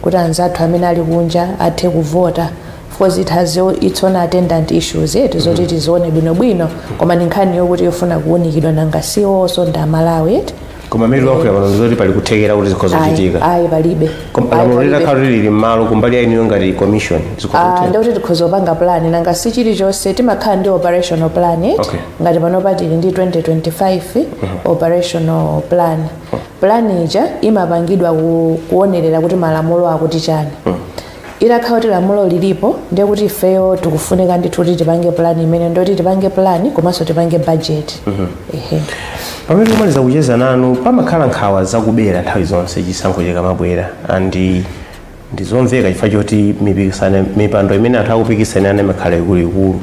kuti anzathu amene ali kunja athe kuvota. Of course it has its own attendant issues yetu zoti tizione bwinobwino, koma ndi nkhani yokuti yofuna kuwunikidwa, nanga siwonso ndi Amalawi eti? Koma amene tikuyankhula pano ndizoti pali kuthekera kuti zikhoza kuchitika? Ayi, palibe. Koma Ayi, lamulo palibe. litakhala kuti lili m'malo, kumbali ya inuyo ngati commission, zikhoza kutheka? Ndikuti tikhoza kupanga plan. Nanga si chilichonse timakhala ndi operational plan eti? Okay. Ngati panopa tili ndi 2025 operational plan. Plan ija imapangidwa kuonerera kuti malamulo akuti chani. Itakhala kuti lamulo lilipo, ndiye kuti ifeyo tikufunika ndithu kuti tipange plan imene, ndoti tipange plan komanso tipange budget, ehe. Pamene tikumaliza kucheza nanu, pamakhala nkhawa zakubera nthawi zonse chisankho chikamabwera, and ndizomveka chifukwa choti mipikisano, mipando imene anthu akupikisanirana imakhala ikuluikulu.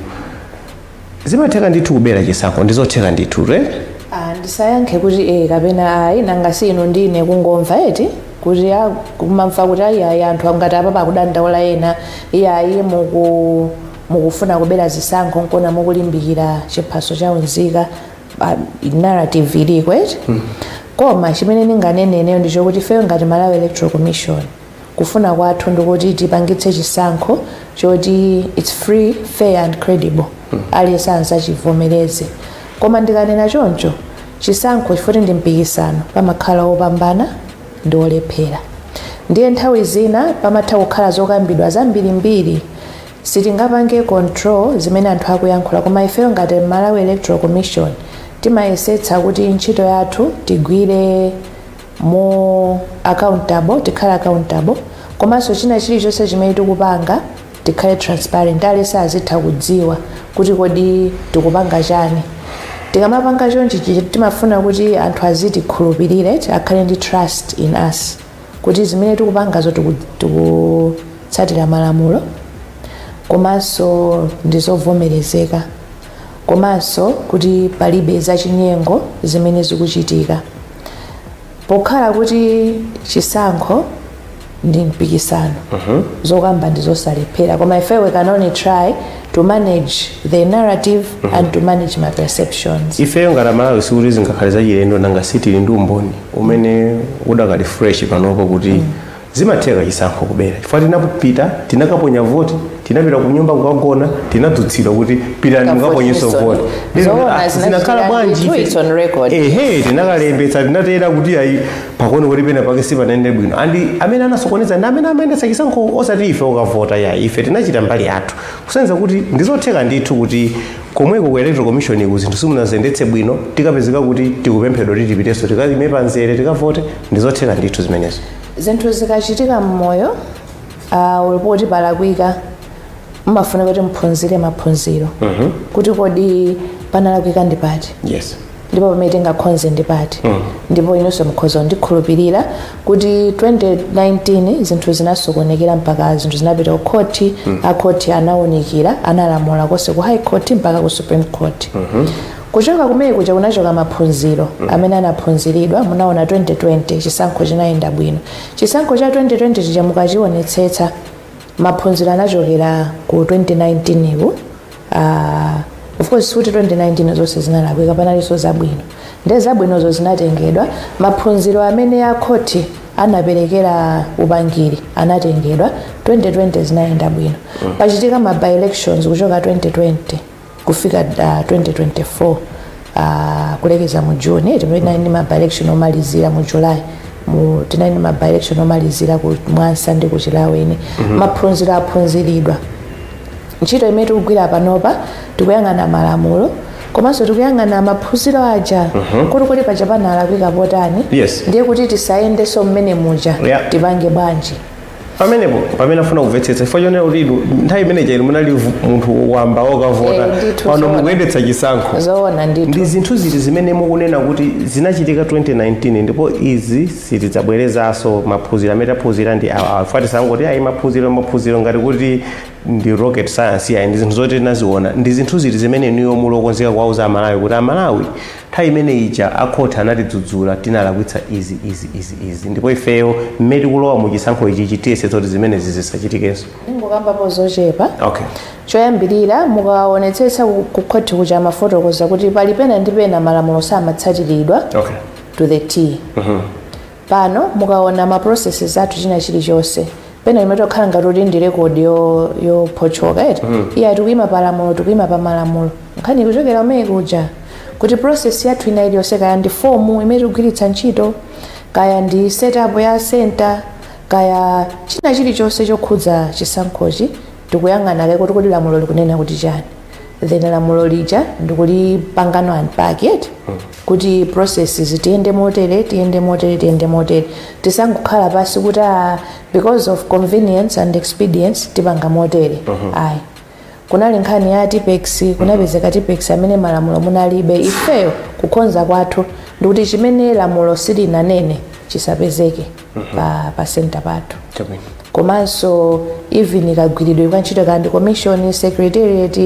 Zimatheka ndithu kubera chisankho? Ndizotheka ndithu, right? Ah, ndisayankhe kuti eh kapena ayi. Nanga si inu ndine kungomva eti, kuti kumamva kuti ayi, ayi, anthu ngati apa pakudandaula ena, iyayi, mukufuna kubera zisankho, nkona mukulimbikira chiphaso cha unzika. Narrative iliko eti? Koma chimene ndinganene ineyo ndichokuti ifeyo ngati Malawi Electoral Commission, kufuna kwathu ndikuti tipangitse chisankho choti it's free, fair and credible, aliyense anzachivomereze. Koma ndikanena choncho, chisankho chifukwa ndi mpikisano, pamakhala opambana ndi olephera. Ndiye nthawi zina pamatha kukhala zokambidwa zambirimbiri, sitingapange control zimene anthu akuyankhula. Koma ifeyo ngati Malawi Electoral Commission timayesetsa kuti ntchito yathu tigwire mo accountable, tikhale accountable, komanso china chilichonse chimene tikupanga tikhale transparent, aliyense azitha kudziwa kuti kodi tikupanga chani. Tikamapanga chonchi, timafuna kuti anthu azitikhulupirire, akhale ndi trust in us kuti zimene tikupangazo tikutsatira malamulo, komanso ndizovomerezeka, komanso kuti palibe zachinyengo zimene zikuchitika. Pokhala kuti chisankho ndi mpikisano, zokamba ndi zosalephera, koma ife we can only try to manage the narrative and to manage my perceptions. Ifeyo ngati Amalawi sikuti zingakhale zachilendo, nanga sitili ndi umboni umene udakali fresh panopo kuti zimatheka chisankho kubera, chifukwa tinapita, tinakaponya voti, tinapita ku nyumba kukagona, tinadzutsidwa kuti pitani mukaponyenso voti. Zoona. Zinakhala bwanji? Zinachitika, it's on record. Ehe, tinakalembetsa, tinatera kuti ayi, pakuona kuti pena pake sipanayende bwino, and amene anasokoneza ndi amene amayendetsa chisankho, osati ife okavota ya. Ife tinachita mbali yathu, kusenza kuti ndizotheka ndithu kuti komweko ku Electoral Commission ku zinthu simunaziyendetse bwino, tikapezeka kuti tikupemphedwa kuti tipitenso tikayime pamzere tikavote. Ndizotheka ndithu zimenezo. Zinthu zikachitika mmoyo, ulipoti palakwika, mumafuna kuti mphunzire maphunziro kuti kodi panalakwika ndi pati, ndipo pamene tingakhonze ndi pati. Ndipo inonso mukhoza kundikhulupirira kuti 2019 zinthu zinasokonekera mpaka zinthu zinapita ku khoti. Akhoti anawunikira, analamula konse ku High Court mpaka ku Supreme Court. Kuchoka kumene kuja kunachoka maphunziro amene anaphunziridwa. Munaona 2020 chisankho chinayenda bwino. Chisankho cha 2020 chija mukachionetsetsa, maphunziro anachokera ku 2019 ku. Of course kuti 2019 zonse zinalakwika, panalinso zabwino. Ndiye zabwinozo zinatengedwa, maphunziro amene akhoti anaperekera upangiri anatengedwa. 2020 zinayenda bwino. Pachitika ma by elections kuchoka 2020 kufika 2024, kulekeza mu June tinali ndi ma by election omalizira mu July, tinali ndi ma by election omalizira ku Mwansa ndi ku Chilaweni. Maphunziro aphunziridwa. Ntchito imene tikugwira panopa, tikuyang'ana malamulo komanso tikuyang'ana maphunziro aja kuti kodi paja panalakwika potani, ndiye kuti tisayendenso mmene muja, tipange bwanji. Pamenepo pamene afuna kumvetsetsa, chifukwa chonena kuti inu nthawi imeneja inu munali munthu wamba wokavota. Ndithu, pano zoona. Mukuyendetsa chisankho. Zoona ndithu. Ndi zinthu ziti zimene mukunena kuti zinachitika 2019 ndipo izi sitidzabwerezanso, maphunziro amene taphunzira ndi awa? Awa tisangoti ayi, maphunziro, maphunziro, ngati kuti ndi rocket science. Ayi, ndi zinthu zoti tinaziona. Ndi zinthu ziti zimene inuyo mulokonzeka kuwauza Amalawi kuti Amalawi, nthawi imene ija akhoti anatidzudzula, tinalakwitsa izi, izi, izi, izi, ndipo ifeyo mmene tikulowa mu chisankho ichi tiyesetsa kuti zimenezi zisachitikenso? Ningokambapo zochepa. Okay. Choyambirira, mukaonetsetsa ku khoti kuja amafotokoza kuti pali pena ndi pena malamulo samatsatiridwa to the T. Pano mukaona ma processes athu, china chilichonse pena limene tokhala ngati kuti ndi record yophotchoka eti, iya, tikuyima pa lamulo, tikuyima pa malamulo. Nkhani ikuchokera kumene kuja kuti process yathu ina iliyonse, kaya ndi fomu imene tikugwiritsa ntchito, kaya ndi setup ya center, kaya china chilichonse chokhudza chisankhochi, tikuyang'ana kaye kuti kodi lamulo likunena kuti chani, then lamulo lija ndikulipangano unpack it kuti processes tiyende motere, tiyende motere, tiyende motere. Tisangokhala pasi kuti ah, because of convenience and expedience tipanga motere, ayi. Kunali nkhani ya Tipex, kunapezeka Tipex amene malamulo munalibe. Ifeyo kukonza kwathu ndikuti chimene lamulo silinanene chisapezeke pa center pathu. Komanso even kagwiridwe kwa ntchito, kandi commission secretariat,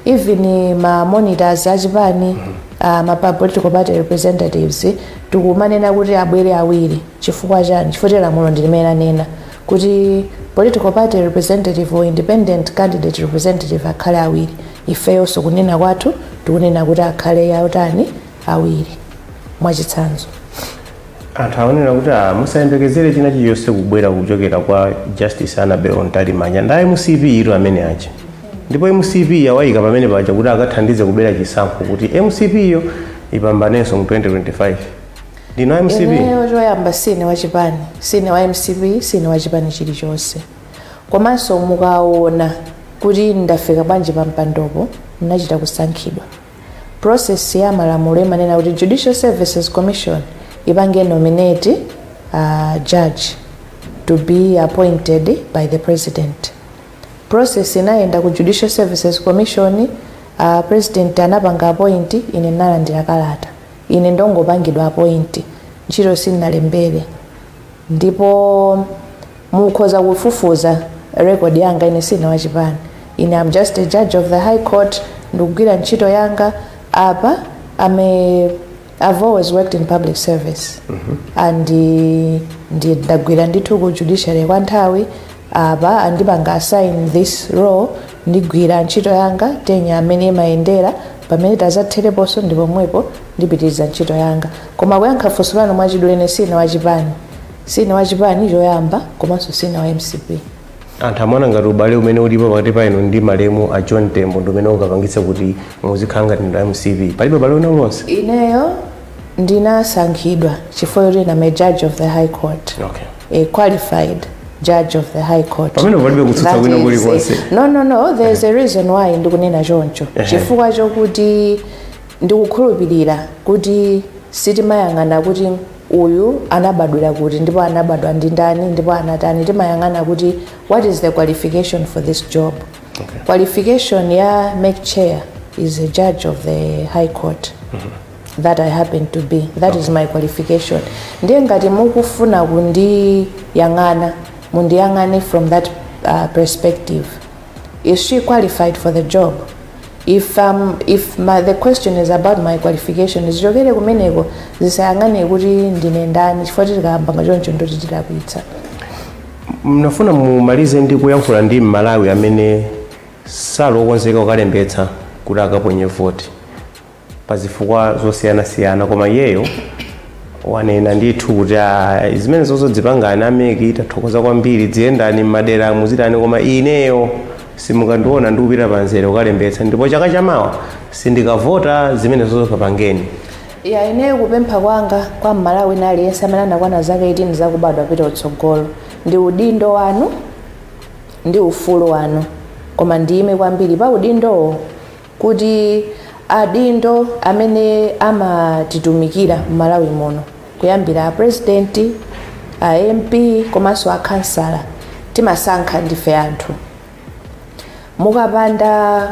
even ma monitors achipani, ma political party representatives, tikumanena kuti abwere awiri. Chifukwa chani? Chifukwa lamulo ndi limene lanena kuti political party representative or independent candidate representative akhale awiri. Ifeyonso kunena kwathu tikunena kuti akhale yautani, awiri, mwachitsanzo. Anthu aonera kuti ah, musayembekezere china chilichonse kubwera kuchokera kwa Justice Annabel Mtalimanja, ndi MCP iro amene aja, ndipo MCP yawayika pamene paja kuti akathandize kubera chisankho kuti MCP iyo ipambanenso mu 2025. Ndino MCP? Ineyo choyamba sine wachipani, sine wa MCP, sine wachipani chilichonse. Komanso mukaona kuti ndafika bwanji pa mpandopo, ndinachita kusankhidwa. Process ya malamulo imanena kuti Judicial Services Commission ipange nominate judge to be appointed by the president. Process inayenda ku Judicial Services Commission, president anapanga appoint, ine ndinalandira kalata. Ine ndongopangidwa appoint, ntchito sindinalembere, ndipo mukhoza kufufuza record yanga. Ine sine wachipani, ine am just a judge of the High Court, ndikugwira ntchito yanga apa. I've always worked in public service and ndi ndagwira ndithu ku judiciary kwa nthawi. Apa andipanga assign this role, ndigwira ntchito yanga tenya amene imayendera. Pamene tazathereponso ndi pomwepo ndipitiriza ntchito yanga. Koma kuyankha funso lanu mwachidule, ine sine wachipani, sine wachipani choyamba, komanso sine wa MCP. Anthu amaona ngati ubale umene ulipo pakati pa inu ndi malemu a John Tembo ndi umene ungapangitse kuti muzikhala ngati ndi MCP. Palibe ubale una uliwonse? Ineyo ndinasankhidwa chifukwa choti I'm a judge of the High Court, a qualified judge of the High Court. Pamene palibe kutsutsa That kwina is, kulikonse. No, there's a reason why ndikunena choncho, chifukwa chokuti ndikukhulupirira kuti sitimayang'ana kuti uyu anabadwira kuti ndipo anabadwa ndi ndani ndipo anatani. Timayang'ana kuti what is the qualification for this job. Qualification ya MEC chair is a judge of the High Court that I happen to be. That is my qualification. Ndiye ngati mukufuna kundiyang'ana, mundiyang'ane from that perspective. Is she qualified for the job? If the question is about my qualification, zichokere kumeneko, zisayang'ane kuti ndine ndani, chifukwa tikayamba choncho ndoti tilakwitsa. Mnafuna mumalize ndi kuyankhula ndi Mmalawi amene Sali okonzeka kukalembetsa kuti akaponye voti pa zifukwa zosiyanasiyana, koma iyeyo wanena ndithu kuti zimene zozo dzipangani a MEC, tathokoza kwambiri, dziyendani m'madera muzitani, koma ineyo simukandiona ndikupita panzere kukalembetsa, ndipo chaka chamawa sindikavota. Zimene zozo kapangeni. Ya, ineyo kupempha kwanga kwa Mmalawi na aliyense amene anakwana zaka 18 zakubadwa pita utsogolo, ndi udindo wanu ndi ufulu wanu, koma ndiyime kwambiri pa udindowo kuti adindo amene amatitumikira m'Malawi muno, kuyambira a president, a MP komanso a kansala, timasankha ndife anthu. Mukapanda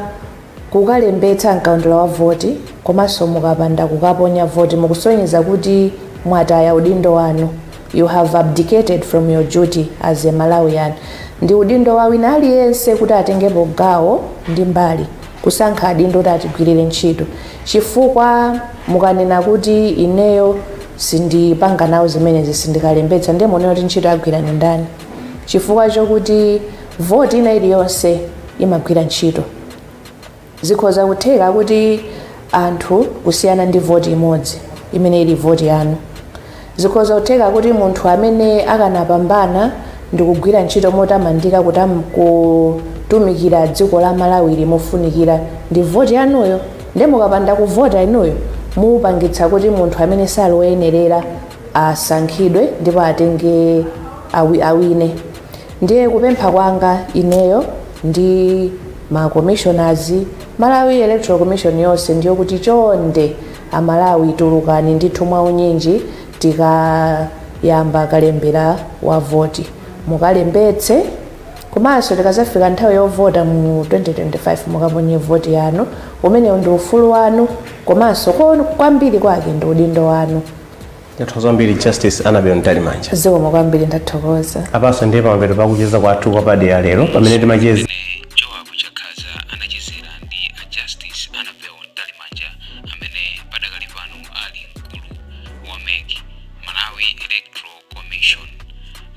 kukalembetsa mkaundula wa voti komanso mukapanda kukaponya voti, mukusonyeza kuti mwataya udindo wanu. You have abdicated from your duty as a Malawian. Ndi udindo wa wina aliyense kuti atengepo gawo ndi mbali kusankha adindo kuti atigwirire ntchito, chifukwa mukanena kuti ineyo sindipanga nawo zimenezi, sindikalembetsa, ndiye muonera kuti ntchito agwira ni ndani? Chifukwa chokuti voti ina iliyonse imagwira ntchito. Zikhoza kutheka kuti anthu kusiyana ndi voti imodzi imene ili voti yanu, zikhoza kutheka kuti munthu amene akanapambana ndi kugwira ntchito motamandika kuti kutumikira dziko la Malawi limofunikira ndi voti yanuyo. Ndiye mukapanda kuvota inuyo, mupangitsa kuti munthu amene sali woyenerera asankhidwe ndipo atenge awine. Ndiye kupempha kwanga ineyo ndi ma commissioners, Malawi Electoral Commission yonse, ndiyo kuti chonde Amalawi, tulukani ndithu mwaunyinji. Tikayamba kalembera wa voti, mukalembetse, komanso tikazafika nthawi yovota mu 2025, mukaponye voti yanu. Umenewu ndi ufulu wanu, komanso kwambiri kwake ndi udindo wanu. Ndathokoza kwambiri, Justice Annabel Mtalimanja. Zikomo kwambiri, ndathokoza. Apanso ndiye pamapeto pakucheza kwathu kwapadera lero pamene timacheza Pamene Joab Chakhaza anachezera ndi a Justice Annabel Mtalimanja amene padakali pano ali mkulu wa MEC, Malawi Electoral Commission,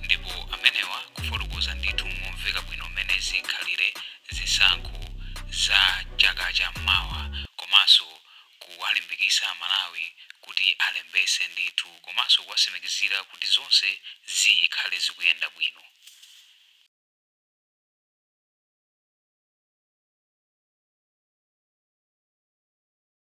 ndipo amenewa kufotokoza ndithu momveka bwino mmene zikhalire zisankho za chaka cha mawa, komanso kuwalimbikitsa Malawi kuti alembese ndithu, komanso kuwatsimikizira kuti zonse zikhale zikuyenda bwino.